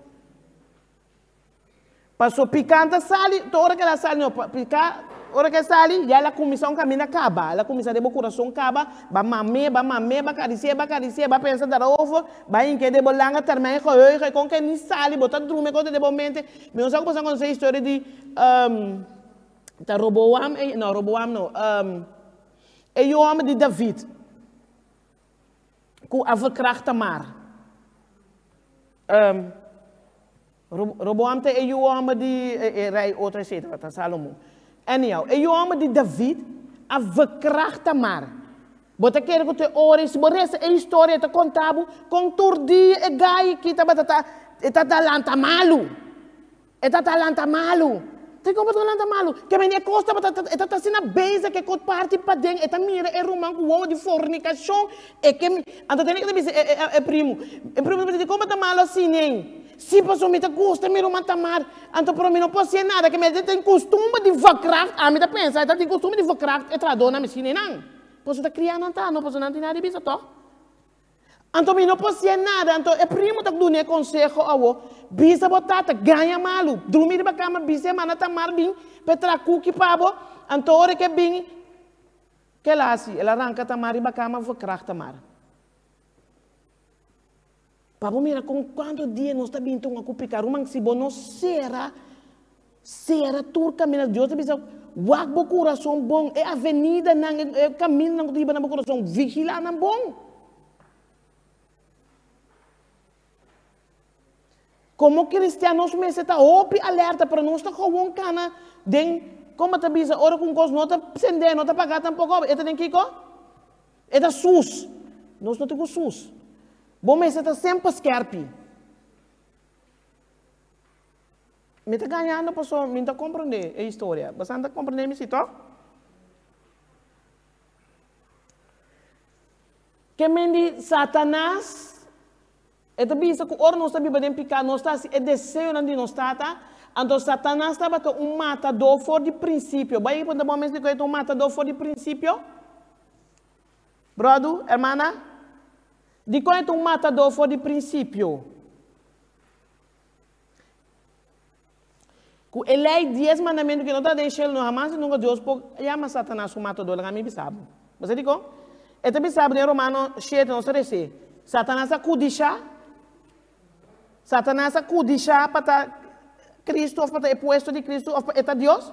Paso piká ta sali, te ora ku el a sali, no, piká, ora ku e sali, ya el a kuminsá un kaminda kaba, el a kuminsá den bo kurason kaba, ba mam'é, ba mam'é, ba karisi'é, ba karisi'é, ba pensa daarover, ba hink'é den bo langa termijn geheugen, kon ke ni sali, bo ta drumi kon ta den bo mente. Mi no sa ku boso a konosé historia di ta Roboam, no, Roboam no, e yu hòmber di David ku a verkracht Tamar. Roboam ta e yu hòmber di e rei otro etcetera, ta Salomon. Anyhow, e yu hòmber di David a verkracht Tamar. Bo ta kere ku ta e ora i si bo resa e historia e ta konta bo kon tur dia e gai aki tabata ta e ta ta lanta malu. E ta ta lanta malu. Ta kon bo ta lanta malu? Ke mende e kos tabata ta e ta ta asina bezig ke kot parti paden e ta mira e ruman ku wowo di fornikashon e ke anto tene ke ta bisa e e e primu. E primu ta bisa dikon bo ta malu asina ei? Si pasobra mi ta gusta mi ruman Tamar, anto pero mi no por hacié nada, ke mi ta tin costumber di verkracht, ami ta pensa e ta tin costumber di verkracht e trahadornan mi sine nan, pasobra ta cria nan ta, no pasobra nan tin nada di bisa toch. Anto mi no por hacié nada, anto e primo ta duna e conseho awo, bisa bo tata, gaña malu, drumi riba cama, bisa e mana Tamar bin pa e traha kuki pa bo, anto ora ke bin, ke el a haci? El a ranca Tamar riba cama, verkracht Tamar. Pa bo mira kon kuantu dia nos ta bin tuma ku pika. Ruman, si bo no sera, sera tur kaminda. Dios ta bisa, wak bo kurason bon. E avenidanan, e kamindanan ku ta hiba na bo kurason, vigilá nan bon. Komo kristian nos mester ta hopi alerta, pero nos ta gewoon kana den, komo ta bisa, ora ku un kos no ta sendé, no ta pagá tampoko, e ta den kiko? E ta sus. Nos no tin ku sus. Bo mester ta semper skerpi. Mi ta gañando pasobra mi no ta komprondé e historia. Boso ta komprondé mi si, tòg? Ke men di Satanas, e ta bisa ku ora nos ta biba den piká, nos ta hasi e deseonan di nos tata. Anto Satanas tabata un matadó for di prinsipio. Bai puntra bo mes dikon e ta un matadó for di prinsipio? Brodu, hermana, dikon e ta un matadó for di prinsipio? Ku e lei dies mandamentu ku no ta den shelu, no hamas i nunka Dios por yama Satanas un matadó. Laga mi bisa bo. Bo sa dikon? E ta bisa bo den Romano shete, nos ta resé, Satanas a kudishá, Satanas a kudishá pa ta Kristu òf pa ta e puesto di Kristu òf pa e ta Dios?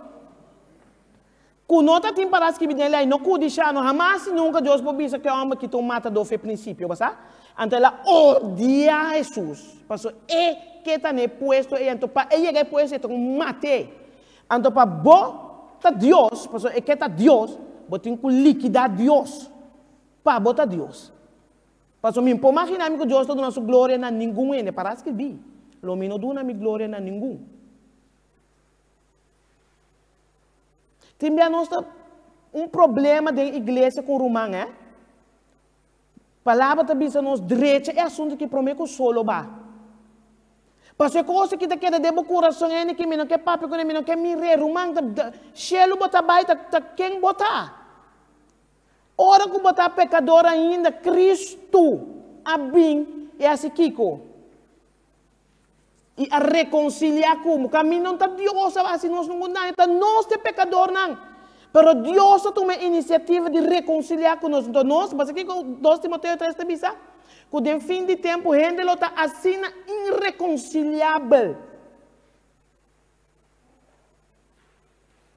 Ku no ta tin para skibi den lei, no kudishá, no hamas i nunka Dios por bisa ku e hòmber ki ta un matadó fe prinsipio, bo sa? Anto el a odia Hesus, pasobra e ke ta na e puesto ei, anto pa e yega e puesto ei ta ku mat'é. Anto pa bo ta Dios, pasobra e ke ta Dios, bo tin ku likidá Dios pa bo ta Dios. Pasobra mi por maginá mi ku Dios ta duna su gloria na ningun hende, para skibi, lo mi no duna mi gloria na ningun. Tin bia nos ta un problema den iglesia ku ruman eh. Palabra ta bisa nos drecha e asuntu ki prome ku solo ba. Paso e kos ki ta keda den bo kurason ene ki mi no ke papia kuné mi no ke mir'é ruman ta shelu bo ta bai ta ta ken bo ta. Ora ku bo ta pekador ainda Kristu a bin i hasi kiko? I a rekonsiliá ku bo. Kaminda no ta Dios a hasi nos ningun daño, ta nos ta e pekadornan. Pero Dios a tuma e inisiativa di rekonsiliá ku nos. Nto nos, bo sa kiko dos Timoteo tres ta bisa? Ku den fin di tempu hende lo ta asina inrekonsiliabel.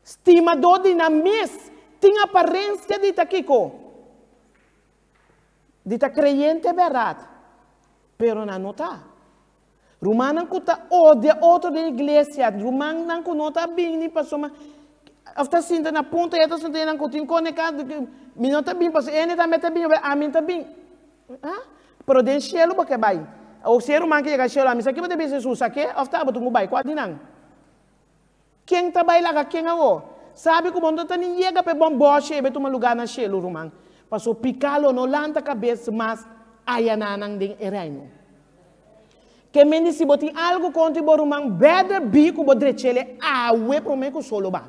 Stimadó di nan mes, tin aparensia di ta kiko? Di ta kreyente bèrdat, pero nan no ta. Rumannan ku ta odia otro den iglesia, rumannan ku no ta bini pasobra òf ta sinta na punta i e ta sinta nan ku tin koneká, mi no ta bini pasobra ene tambe ta bini, ami no ta bini. Ah, pero den shelu bo ke bai. O si e ruman ke yega shelu, ami sa ke bo ta bisa Hesus, sa ke òf ta abo tin ku bai? Kua di nan? Ken ta bai laga ken awor? Sabi ku bo no ta ni yega pa e bon bòshi ei bai tuma lugá na shelu, ruman. Paso piká lo no lanta kabes mas ayananan den e Reino. Ke men di si bo tin algu kontra bo ruman, better bi ku bo drech'el awe promé ku solo ba.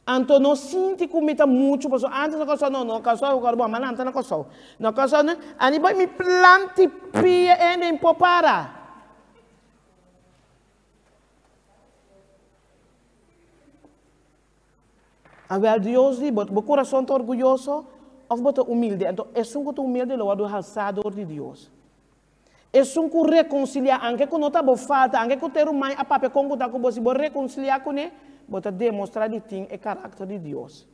Anto no sinti ku mi ta muchu, pasobra antes na Kòrsou, no, no Kòrsou, ku bo a lanta na Kòrsou. Na Kòrsou, ani bai mi planti pia ende i por para. Awel Dios di, bo bo kurason ta orguyoso òf bo ta humilde? Anto esun ku ta humilde lo wòrdu halsá dor di Dios. Esun ku rekonsiliá, anke ku no ta bo falta, anke ku te ruman a papia kon ku ta ku bo, si bo rekonsiliá kuné, bo ta demostrá di tin e karakter di Dios.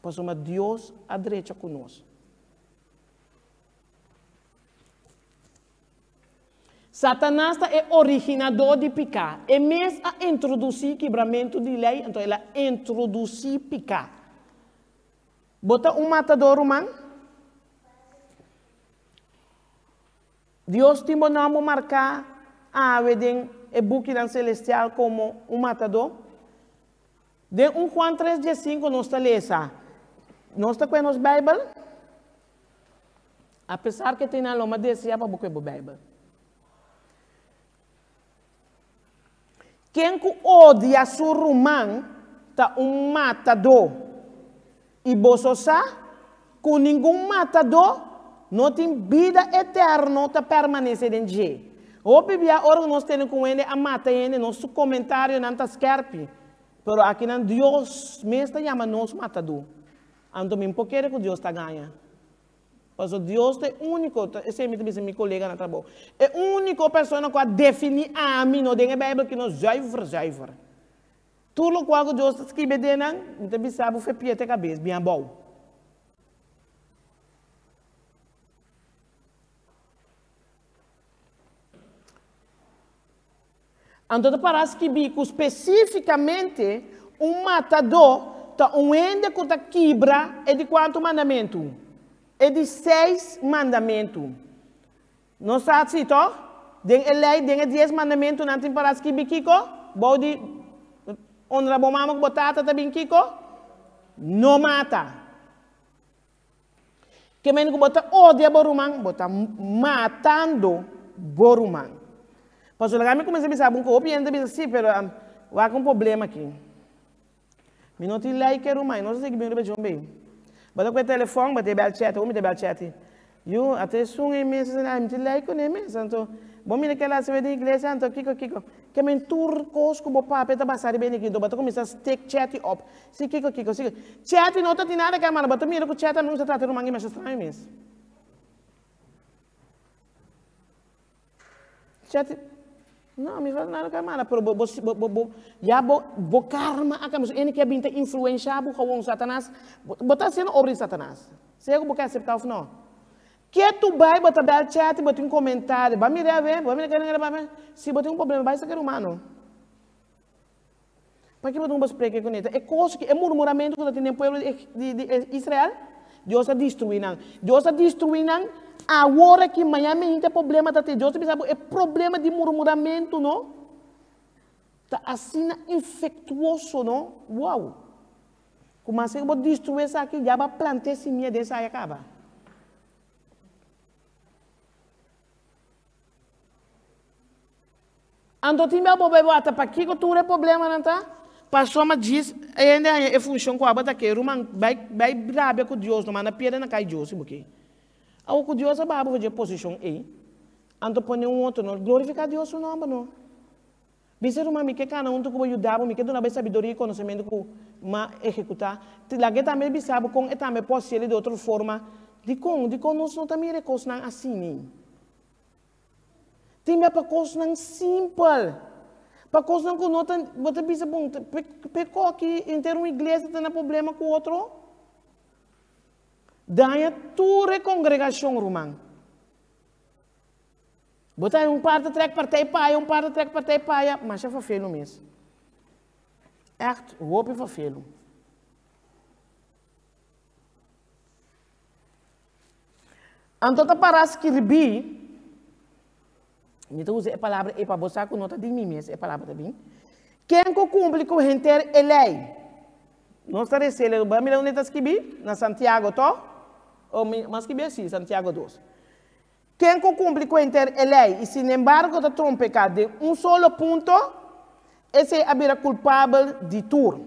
Pasobra Dios a drecha ku nos. Satanas ta e originadó di piká. E mes a introdusí kibramentu di lei, anto el a introdusí piká. Bo ta un matadó, ruman? Dios tin bo nòmber marká awe den e bukinan selestial komo un matadó? Den un Juan tres diesinku nos ta lesa, Nos ta kue nos Beibel? Apesar ke tin nan lo ma desea pa bo kue bo Beibel. Ken ku odia su ruman ta un matadó, i boso sa ku ningun matadó no tin bida eterno ta permanesé den dje. Hopi bia ora ku nos tene ku hende a mata hende, nos su komentarionan ta skèrpi, pero akinan Dios mes ta yama nos matadó. Anto mi por kere ku Dios ta gaña. Pasobra Dios ta e úniko, esei mi ta bisa mi kolega na trabou, e úniko persona ku a definí ami no den e Beibel ki no zuiver zuiver. Tur lokual ku Dios ta skibi den nan, mi ta bisa bo fe pie te kabes, bin abou. Anto ta para skibí ku spesífikamente un matadó ta un hende ku ta kibra e di kuantu mandamentu? E di seis mandamentu. Nos sa si, tòg? Den e lei, den e dies mandamentunan tin para skibí kiko? Bou di honra bo mama ku bo tata ta bin kiko? No mata. Ke men ku bo ta odia bo ruman, bo ta matando bo ruman. Pasobra laga mi kuminsá bisa bo un kos, hopi hende ta bisa, sí, pero wak un problema aki. Mi no tin lei ke ruman, i no ta sigui bin riba djon bei. Bo ta kohe telefòn, bo ta bel chat, mi ta bel chat. Yu, ata esun ei mes, mi tin lei kuné mes. Anto, bo mira kila hasi den iglesia, anto kiko, kiko. Ke men tur kos ku bo papia ta basá riba e anto bo ta kuminsá stek chatty op. Si kiko kiko si kiko. Chatty no ta tin nada ke manda, bo ta mira ku chatty a mi kuminsá trata ruman masha straño mes. Chatty, no, mi no ta nada ke manda, pero bo bo bo bo ya bo bo karma a kambia. So ene ke a bin ta influenshá bo gewoon Satanas, bo ta hasiendo obra di Satanas, sea ku bo ke aseptá òf no. Ke tu bai bo ta bel chat bo tin comentario ba mira awe bo mira kere ba si bo tin un problema bai saca rumano paki bo tin bo spreek cu neta e cos e murmuramento cu ta tin den pueblo di di Israel Dios a destrui nan Dios a destrui nan awor aki mañana meinta e problema ta tin Dios ta bisa bo e problema di murmuramento no ta asina infectuoso no wow. Ku maske ku bo destruí esaki, ya bo a planta e simia den esaki a kaba. Anto tin bia bo bai wata pakiko tur e problemanan ta? Pasobra djis e hende haña e funshon ku abo ta ke, ruman, bai bai rabia ku Dios, no manda piedra na kai Dios si bo ke. Awor ku Dios a baha bo for dje posishon ei, anto pone un otro, no glorifiká Dios su nòmber no. Bisa ruman, mi ke kana huntu ku bo yuda bo, mi ke duna bo e sabiduria i konosementu ku m'a ehekutá. Laga e tambe bisa bo kon e tambe por hasiel di otro forma. Dikon? Dikon nos no ta mira e kosnan asini? Tin bia pa kosnan simpel, pa kosnan ku no ta, bo ta bisa bon, p'e koki henter un iglesia ta na problema ku otro? Daña tur e kongregashon, ruman. Bo ta un par ta trek partij paya, un par ta trek partij paya, masha vervelu mes. Echt hopi vervelu. Anto ta para skirbi, mi ta usa e palabra ei pa bo sa ku no ta di mi mes e palabra ta bin. Ken ku kumpli ku henter e lei? Nos ta resele, bo a mira unda e ta skibi? Na Santiago, to? O mi a skibi asi, Santiago dos. Ken ku kumpli ku henter e lei i sinembargo ta trompeká den un solo punto, esei a bira kulpabel di tur.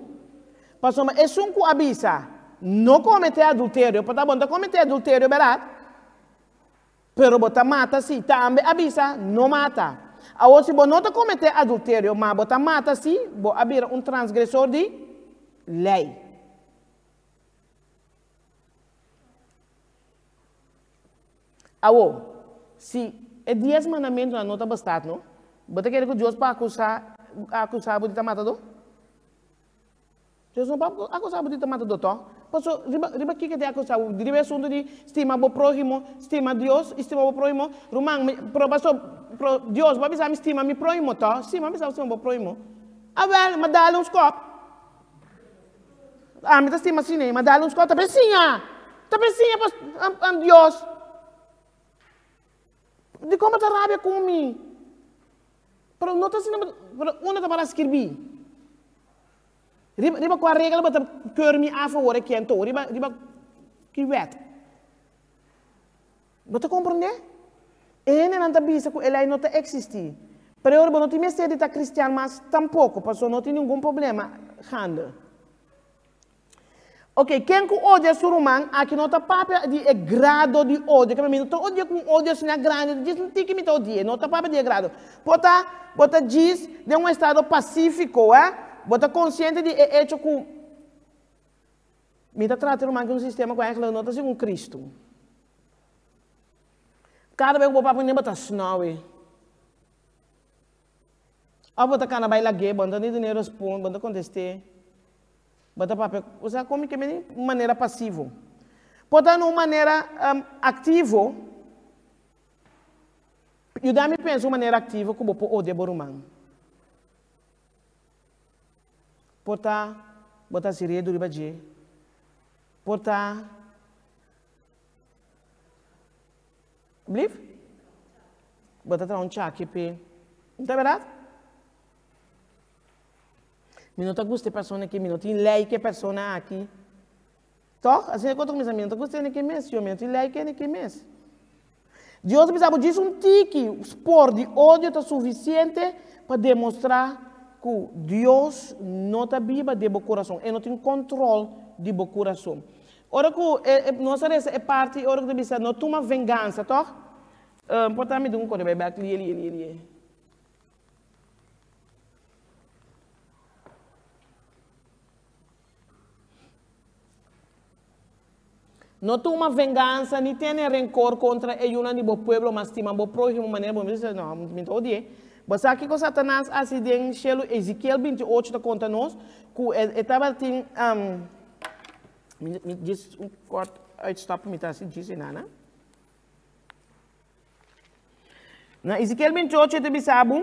Pasobra esun ku a bisa, No kometé adulterio, por ta bo no ta kometé adulterio, bèrdat? Pero bo ta mata sí. Tambe a bisa, No mata. Awor, si bo no ta kometé adulterio, ma bo ta mata sí, bo a bira un transgresor di lei. Awo, si e dies mandamentunan no ta bastat no, bo ta kere ku Dios por akusá akusá bo di ta matadó? Dios no por akusá bo di ta matadó tòg? Paso riba riba kiko e ta akusá bo? Riba e asuntu di stima bo próhimo, stima Dios i stima bo próhimo? Ruman, mi pero paso pero Dios bo a bisa mi stima mi próhimo tòg? Sí, mi a bisa bo stima bo próhimo. Awèl, mi a dal un skòp. Ami ta stima asina, ma dal un skol ta pe siña, ta pe siña pa Dios. Dikon bo ta rabia ku mi? Pero no ta asina, pero unda ta para skirbi? Riba, riba kua regla bo ta keur mi af awor aki anto? Riba, riba ki wet? Bo ta komprendé? E hendenan ta bisa ku e lei no ta eksistí. Pero ora bo no tin mester di ta kristian mas tampoko, pasobra no tin ningun problema gaande. Oke, ken ku odia su ruman, aki no ta papia di e grado di odio. Kende mi no ta odia ku un odio asina grandi, djis un tiki mi ta odi'é, no ta papia di e grado. Por ta, bo ta djis den un estado pasífiko, eh? Bo ta konsiente di e echo ku. Mi ta trata ruman ku un sistema ku eigenlijk no ta segun Kristu. Kada bes ku bo papia ku bo ta snoue. Of bo ta kana bai lag'é, bo no ta ni dun'é respon, bo no ta kontest'é. Bo ta papia, osea komo ke meni un manera pasivo. Por ta na un manera aktivo, yuda mi pensa un manera aktivo ku bo por odia bo ruman. Por ta bo ta hasi redu riba dje. Por ta Blief? Bo ta traha un chaki p'e. No ta bèrdat? Mi no ta gusta e persona aki, mi no tin like e persona aki. Tòg? Asina ku otro kuminsá, mi no ta gusta hende ki mes, yo, mi no tin like hende ki mes. Dios a bisa bo djis un tiki spor di odio ta sufisiente pa demostrá ku Dios no ta biba den bo kurason, e no tin kòntròl di bo kurason. Ora ku nos a resa e parti ora ku ta bisa no tuma vengansa, tòg? Por ta mi dun kore bai bèk lie lie lie lie. No tuma vengansa ni tene rencor contra e yunan di bo pueblo, ma stima bo próhimo manera bo mes. No, mi ta odi'é. Bo sa kiko Satanas a hasi den shelu? Ezekiel 28 ta konta nos ku e tabatin, mi djis un kort uitstap mi ta hasi djis enana. Na Ezekiel 28 e ta bisa bo,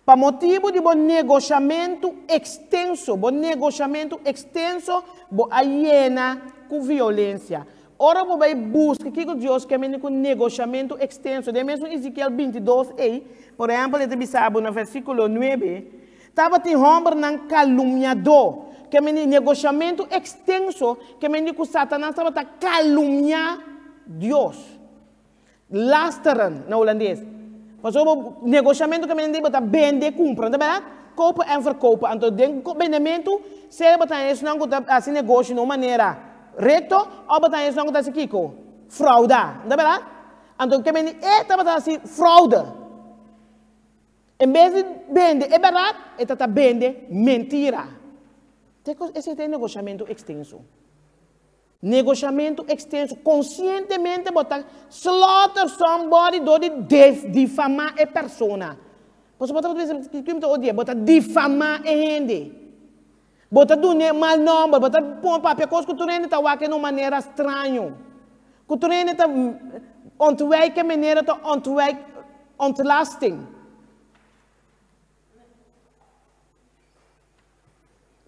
Pa motibu di bo negoshamentu ekstenso, bo negoshamentu ekstenso, bo a yena ku violensia. Ora bo bai buska kiko Dios ke mende ku negoshamentu ekstenso, den mesun Ezekiel 22 ei, por ehèmpel, e ta bisa bo na versíkulo nuebe, Tabatin hòmbernan kalumniadó, ke mende negoshamentu ekstenso, ke mende ku Satanas tabata kalumniá Dios. Lasteren na hulandes. Pasobra bo negoshamentu ke mende bo ta bende kumpra, no ta bèrdat? Kopen en verkopen. Anto den bendementu sea bo ta haña esnan ku ta hasi negoshi na un manera rekto òf bo ta haña esnan ku ta hasi kiko? Frouda, no ta bèrdat? Anto ke mende e tabata hasi froude. En bes di bende e bèrdat, e ta ta bende mentira. Te ku esei ta e negoshamentu ekstenso. Negoshamentu ekstenso, konsientemente bo ta slaughter somebody dor di difamá e persona. Pasobra bo ta bisa, kiko mi ta odi'é? Bo ta difamá e hende. Bo ta dun'é mal nòmber, bo ta pon papia kos ku tur hende ta wak na un manera straño. Ku tur hende ta ontwijk e manera ta ontwijk, ontlasting.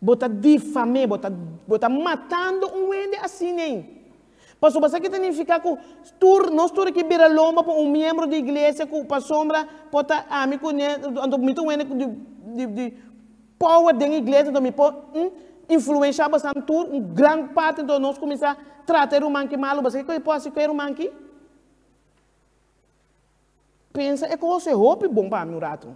Bo ta difam'é, bo ta, bo ta matando un hende asin'ei. Pasobra esaki ta nifiká ku tur, nos tur aki bira lomba pa un miembro di iglesia ku pasobra por ta ami ku ne, anto mi ta un hende di, di, di power den iglesia, anto mi por influenshá bosan tur, un gran parti, anto nos kuminsá trata e ruman ki malu, bo sa kiko e por hasi ku e ruman ki? Pensa e kos e hopi bon pa mi un ratu.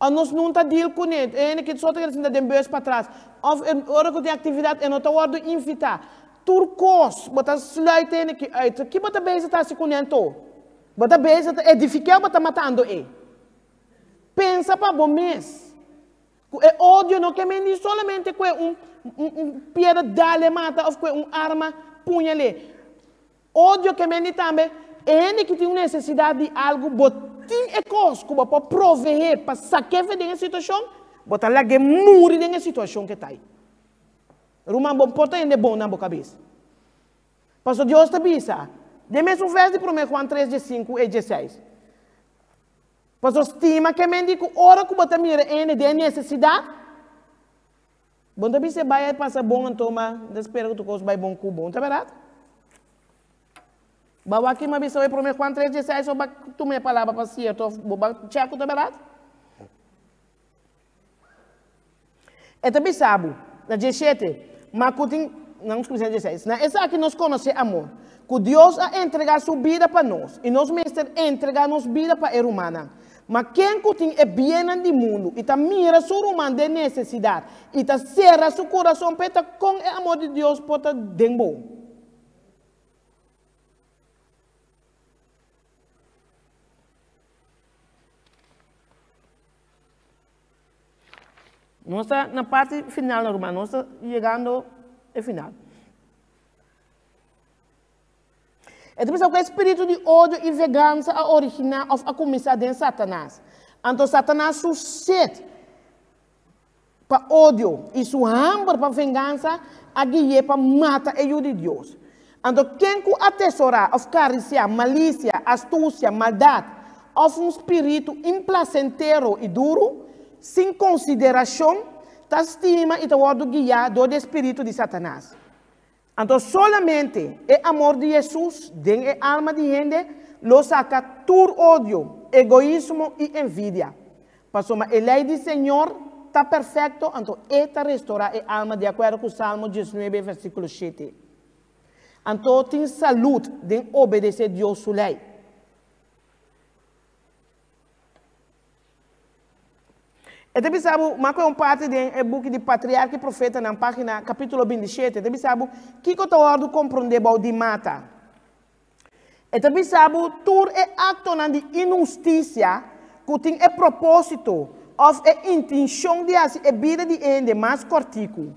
Of nos nun ta deal kuné, e hende ki so ta keda sinta den bus patras. Of e ora ku tin aktividat e no ta wòrdu invitá. Tur kos bo ta sluit e hende ki uit. Ki bo ta bezig ta hasi kuné anto? Bo ta bezig ta edifiká òf bo ta matando e? Pensa pa bo mes. Ku e odio no ke mendi solamente ku e un. un piedra dal e mata òf kue un arma puñal'é. Odio ke mendi tambe, e hende ki tin un nesesidat di algu, bo tin e kos ku bo por proveé pa sak'é fe den e situashon, bo ta lag'é muri den e situashon ke ta ei. Ruman, bo por ta hende bon na bo kabes. Pasobra Dios ta bisa, den mesun vèrs di promé Juan tres diesinku e dieseis, Pasobra stima ke mendi ku ora ku bo ta mira e hende den e nesesidat, Bo no ta bisa e bai a pasa bon anto ma N ta spera ku tur kos bai bon ku bo. No ta bèrdat? Ba wak ki mi a bisa e promé Juan tres dieseis o ba tuma e palabra pa sierto òf bo ba chèk ku ta bèrdat? E ta bisa bo, na diesshete, ma ku tin, nan kuminsá na dieseis, Na esaki nos konosé amor, ku Dios a entregá su bida pa nos, i nos mester entregá nos bida pa e rumannan. Ma ken ku tin e biennan di mundu i ta mira su ruman den nesesidat i ta sera su kurason p'e, ta kon e amor di Dios por ta den bo? Nos ta na parti final, ruman. Nos ta yegando e final. E ta bisa ku e spiritu di odio i vegansa a originá òf a kuminsá den Satanas. Anto Satanas su set pa odio i su hamber pa vengansa a gui'é pa mata e Yu di Dios. Anto ken ku atesorá òf karisiá malisia, astusia, maldat òf un spiritu implasentero i duru, sin konsiderashon, ta stima i ta wòrdu guiá dor di e spiritu di Satanas. Anto solamente e amor di Hesus den e alma di hende lo saka tur odio, egoismo i envidia. Pasobra e lei di Señor ta perfekto, anto e ta restorá e alma di akuerdo ku Salmo diesnuebe versíkulo shete. Anto tin salud den obedesé Dios su lei. E ta bisa bo, ma ku e un parti den e buki di Patriarka i Profetanan, página, kapítulo 27, e ta bisa bo kiko ta wòrdu komprondé bou di mata. E ta bisa bo tur e aktonan di inhustisia ku tin e propósito òf e intenshon di hasi e bida di e hende mas kòrtiku,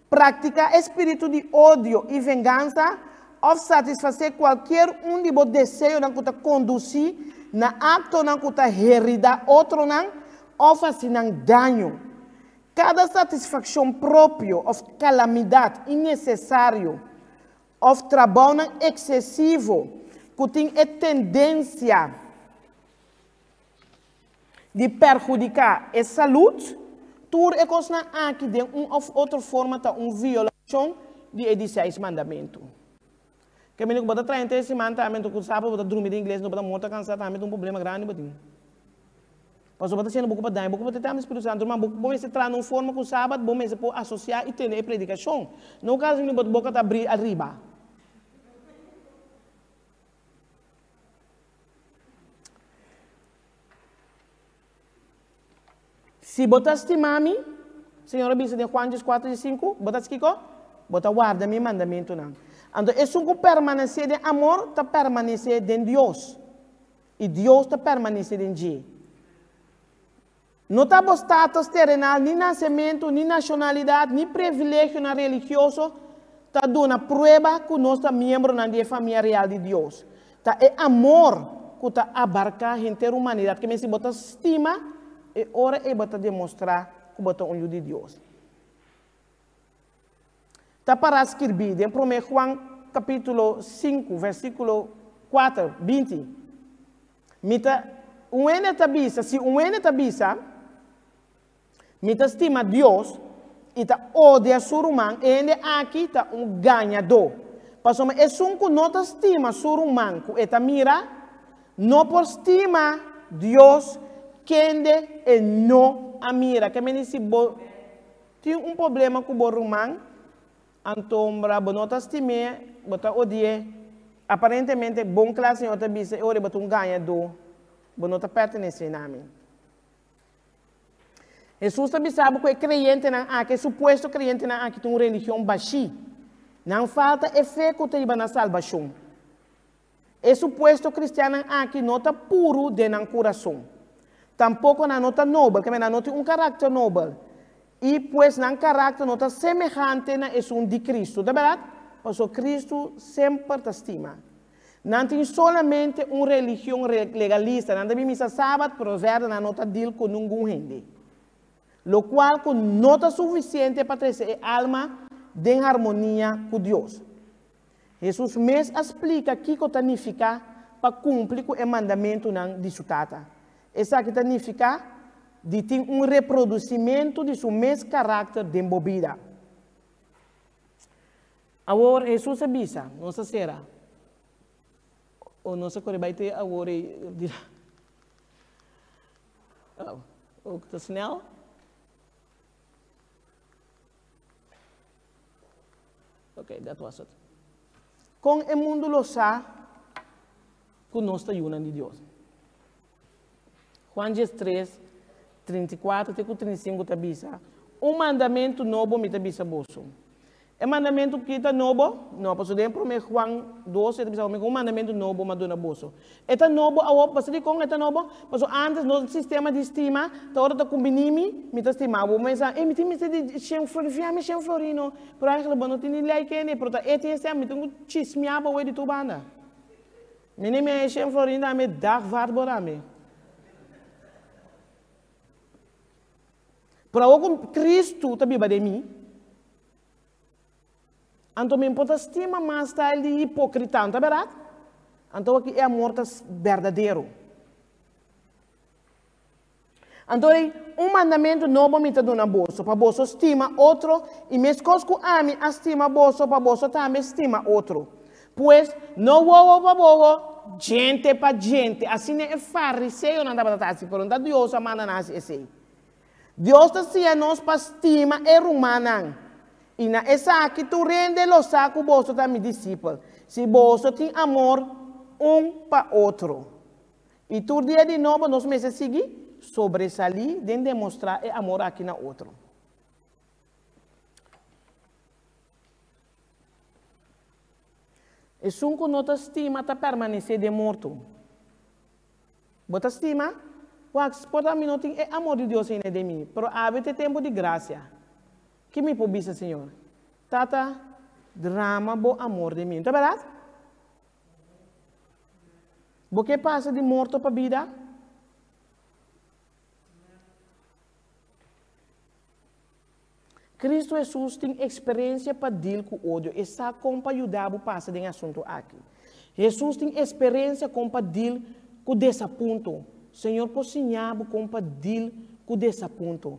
praktiká e spiritu di odio i vengansa òf satisfasé kualkier un di bo deseonan ku ta kondusí na aktonan ku ta heridá otronan òf hasi nan daño. Kada satisfakshon propio òf kalamidat innesesario òf trabounan eksesivo ku tin e tendensia di perhudiká e salud, tur e kosnan aki den un òf otro forma ta un violashon di e di seis mandamentu. Ke mende ku bo ta traha henter e siman tambe, anto ku sábado bo ta drumi den iglesia, anto bo ta morto kansá tambe ta un problema grandi bo tin. Pasobra bo ta siendo bo ku pa daña, bo ku pa tete Spiritu Santu, ruman, bo bo mester traha na un forma ku sábado bo mester por asosiá i tende e predikashon. No ku asina bo boka ta abrí ariba. Si bo ta stima mi, Señor a bisa den Juan dieskuater diesinku, bo ta hasi kiko? Bo ta warda mi mandamentunan. Anto esun ku permanesé den amor ta permanesé den Dios, i Dios ta permanesé den dje. No ta bo status terenal, ni nasementu, ni nashonalidat, ni privilegionan religioso ta duna prueba ku nos ta miembronan di e famia real di Dios. Ta e amor ku ta abarká henter humanidat. Ke men si bo ta stima, e ora ei bo ta demostrá ku bo ta un yu di Dios. Ta pará skirbí den Promé Juan kapítulo sinku, versíkulo kuater, 20. Mi ta, un hende ta bisa, si un hende ta bisa, Mi ta stima Dios i ta odia su ruman, e hende aki ta un gañadó. Pasobra esun ku no ta stima su ruman ku e ta mira, no por stima Dios kende e no a mira. Ke mende si bo tin un problema ku bo ruman, Antombra bo no ta stim'é, bo ta odi'é. Aparentemente, bon kla Señor ta bisa e ora bo ta un gañadó, bo no ta pertenesé na mi. Hesus ta bisa bo ku e kreyentenan aki, e supuesto kreyentenan aki tin un religion bashí. Nan falta e fe ku ta hiba na salbashon. E supuesto kristiannan aki no ta puru den nan kurason. Tampoko nan no ta nobel, kende nan no tin un karakter nobel. I pues nan karakter no ta semehante na esun di Kristu, ta bèrdat? Pasobra Kristu semper ta stima. Nan tin solamente un religion legalista, nan ta bin misa sabat, pero vèrda nan no ta dil ku ningun hende. Lokual ku no ta sufisiente pa trese e alma den harmonia ku Dios. Hesus mes a splika kiko ta nifiká pa kumpli ku e mandamentunan di su Tata. Esaki ta nifiká di tin un reprodusimentu di su mes karakter den bo bida. Awor, Hesus a bisa, Nos a sera, o nos a kore bai te awor ei dira. Oh, ook te snel. Ok, dat was het. Kon e mundu lo sa ku nos ta yunan di Dios? Juan 13, 34 te ku 35 ta bisa, Un mandamentu nobo mi ta bisa boso. E mandamentu ki ta nobo? No, pasobra den promé Juan 12 e ta bisa un mandamentu nobo mi a duna boso. E ta nobo awor, pasobra dikon e ta nobo? Pasobra antes nos sistema di stima ta ora ta kumbiní mi, mi ta stima bo. Mi sa, ey mi tin mester di shen florin, fia mi shen florin no. Pero eigenlijk bo no tin ni lei kende, pero ta e tin esei, mi tin ku chismiá bo awor di tur banda. Mi ni mi a e shen florin dame, dagvaard bo dame. Pero awor ku Kristu ta biba den mi, anto mi por ta stima mas style di hipokrita, no ta bèrdat? Anto aki e amor ta berdadero. Anto rei, un mandamentu nobo mi ta duna boso, pa boso stima otro, i meskos ku ami a stima boso, pa boso tambe stima otro. Pues, no wowo pa wowo, djente pa djente. Asina e fariseonan tabata ta hasi, pero no ta Dios a manda nan hasi esei. Dios ta siña nos pa stima e rumannan. I na esaki tur hende lo sa ku boso ta mi disipel, si boso tin amor un pa otro. I tur dia di nobo nos mester sigui sobresalí den demostrá e amor aki na otro. Esun ku no ta stima ta permanesé den morto. Bo ta stima? Wak, por ta mi no tin e amor di Dios hende den mi, pero awe ta e tempu di grasia. Ki mi por bisa Señor? Tata, drama bo amor den mi. No ta bèrdat? Bo ke pasa di morto pa bida? Cristo Hesus tin experencia pa deal cu odio. E sa con pa yuda bo pasa den e asunto aki. Hesus tin experencia con pa deal cu desapunto. Señor por siña bo con pa deal cu desapunto.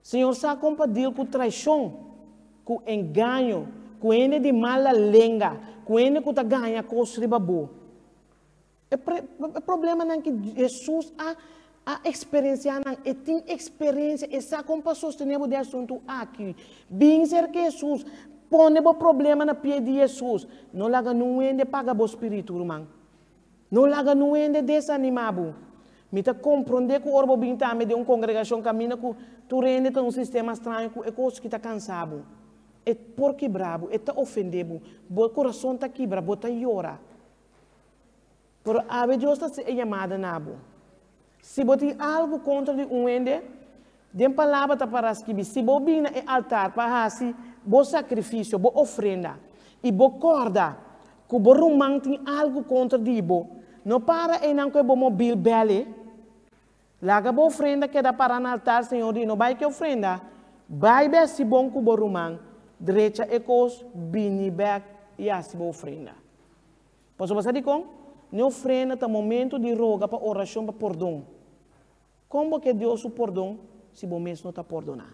Señor sa con pa deal cu traicion, cu engaño, cu hende di mala lenga, cu hende cu ta gaña cos riba bo. E problemanan ki Hesus a a eksperensiá nan, e tin eksperensia, e sa kon pa sostené bo den asuntu aki. Bin serka Hesus, pone bo problema na pie di Hesus. No laga nun hende paga bo spiritu, ruman. No laga nun hende desanimá bo. Mi ta komprondé ku ora bo bin tambe den un kongregashon kaminda ku tur hende ta un sistema straño ku e kos ki ta kansa bo. E por kibra bo, e ta ofendé bo, bo kurason ta kibra, bo ta yora. Pero awe Dios ta hasi e yamada na bo. Si bo tin algu kontra di un hende, den palabra ta para skibi, si bo bin na e altar pa hasi bo sakrifisio, bo ofrenda, i bo kòrda ku bo ruman tin algu kontra di bo, no para einan ku e bo mobil bèl e. Laga bo ofrenda keda para na altar, Señor di, no bai ku e ofrenda, bai besti bon ku bo ruman, drecha e kos, bini bèk i hasi bo ofrenda. Pasobra sa dikon? Ne ofrenda ta momento di roga pa orashon pa pordon. Kon bo ke Dios su pordon si bo mes no ta pordoná?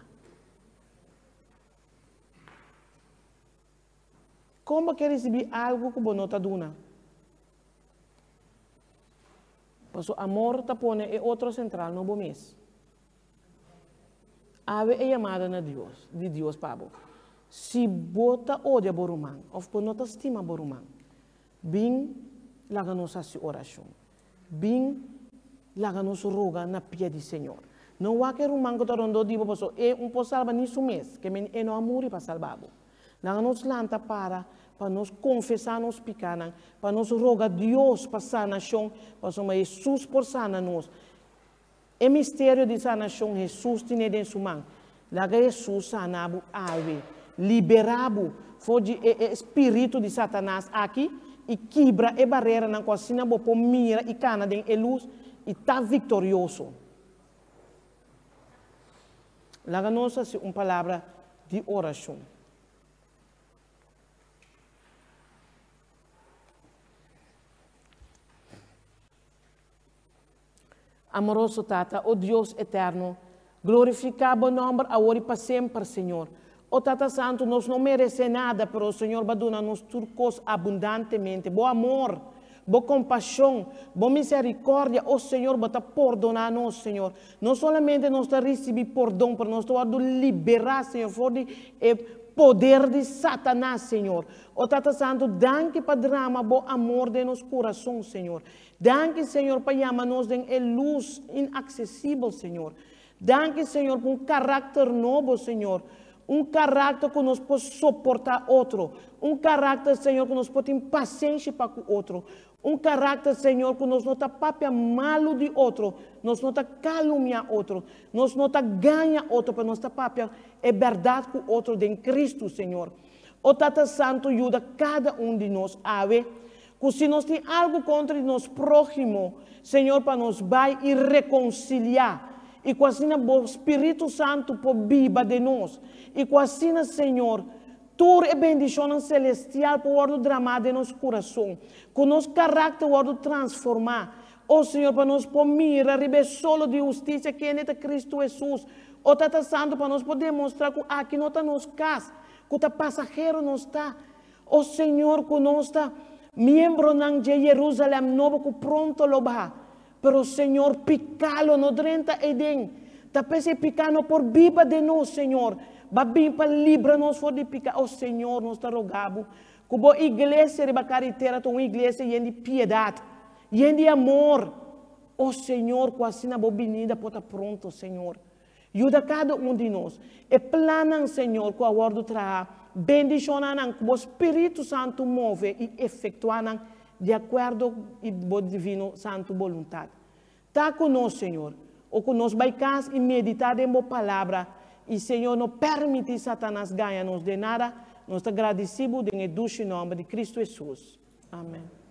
Kon bo ke risibí algu ku bo no ta duna? Pasobra amor ta pone e otro sentral, no bo mes. Awe e yamada na Dios, di Dios pa bo. Si bo ta odia bo ruman of bo no ta stima bo ruman, bin laga nos hasi orashon. Bin laga nos roga na pia di Señor. No wak e ruman ku ta rondó di bo pasobra e un por salba ni su mes, ke men e no a muri pa salba bo. Laga nos lanta para pa nos konfesá nos pikanan, pa nos roga Dios pa sanashon, pasobra Hesus por sana nos. E misterio di sanashon Hesus tine den su man. Laga Hesus sana bo awe, libera bo for di e e spiritu di Satanas aki i kibra e bareranan ku asina bo por mira i kana den e lus i ta viktorioso. Laga nos hasi un palabra di orashon. Amoroso Tata, o Dios eterno, glorifiká bo nòmber awor i pa semper, Señor. O Tata Santu, nos no meresé nada, pero Señor bo a duna nos tur kos abundantemente. Bo amor, bo kompashon, bo miserikòrdia, o Señor, bo ta pordoná nos, Señor. No solamente nos ta risibí pordon, pero nos ta wòrdu liberá, Señor, for di e poder di Satanas, Señor. O Tata Santu, danki pa drama bo amor den nos kurason, Señor. Danki, Señor, pa yama nos den e lus inaksesibel, Señor. Danki, Señor, pa un karakter nobo, Señor. Un karakter ku nos por soportá otro. Un karakter, Señor, ku nos por tin pasenshi pa ku otro. Un karakter, Señor, ku nos no ta papia malu di otro, nos no ta kalumniá otro, nos no ta gaña otro, pero nos ta papia e bèrdat ku otro den Kristu, Señor. O Tata Santu, yuda kada un di nos awe Ku si nos tin algu kontra di nos próhimo, Señor, pa nos bai i rekonsiliá, i ku asina Bo Spiritu Santu por biba den nos, i ku asina, Señor, tur e bendishonnan selestial por wòrdu dramá den nos kurason, ku nos karakter wòrdu transformá, O Señor, pa nos por mira riba e solo di hustisia, kende ta Kristu Hesus. O Tata Santu, pa nos por demostrá ku aki no ta nos kas, ku ta pasahero nos ta. O Señor, ku nos ta miembronan dje Jerusalem nobo ku pronto lo baha. Pero, Señor, piká lo no drenta eiden. Ta p'esei piká no por biba den nos, Señor. Ba bin pa libra nos for di piká. O Señor, nos ta roga Bo ku Bo iglesia riba kara di tera ta un iglesia yen di piedat, yen di amor. O Señor, ku asina Bo binida por ta pronto, Señor. Yuda kada un di nos. E plannan, Señor, ku a wòrdu traha, bendishoná nan, ku bo Spiritu Santu move i efektuá nan di akuerdo i bo divino santu boluntat. Ta ku nos, Señor, o ku nos bai kas i meditá den bo Palabra, i, Señor, no pèrmití Satanas gaña nos den nada. Nos ta gradisí bo den e dushi nòmber di Kristu Hesus. Amen.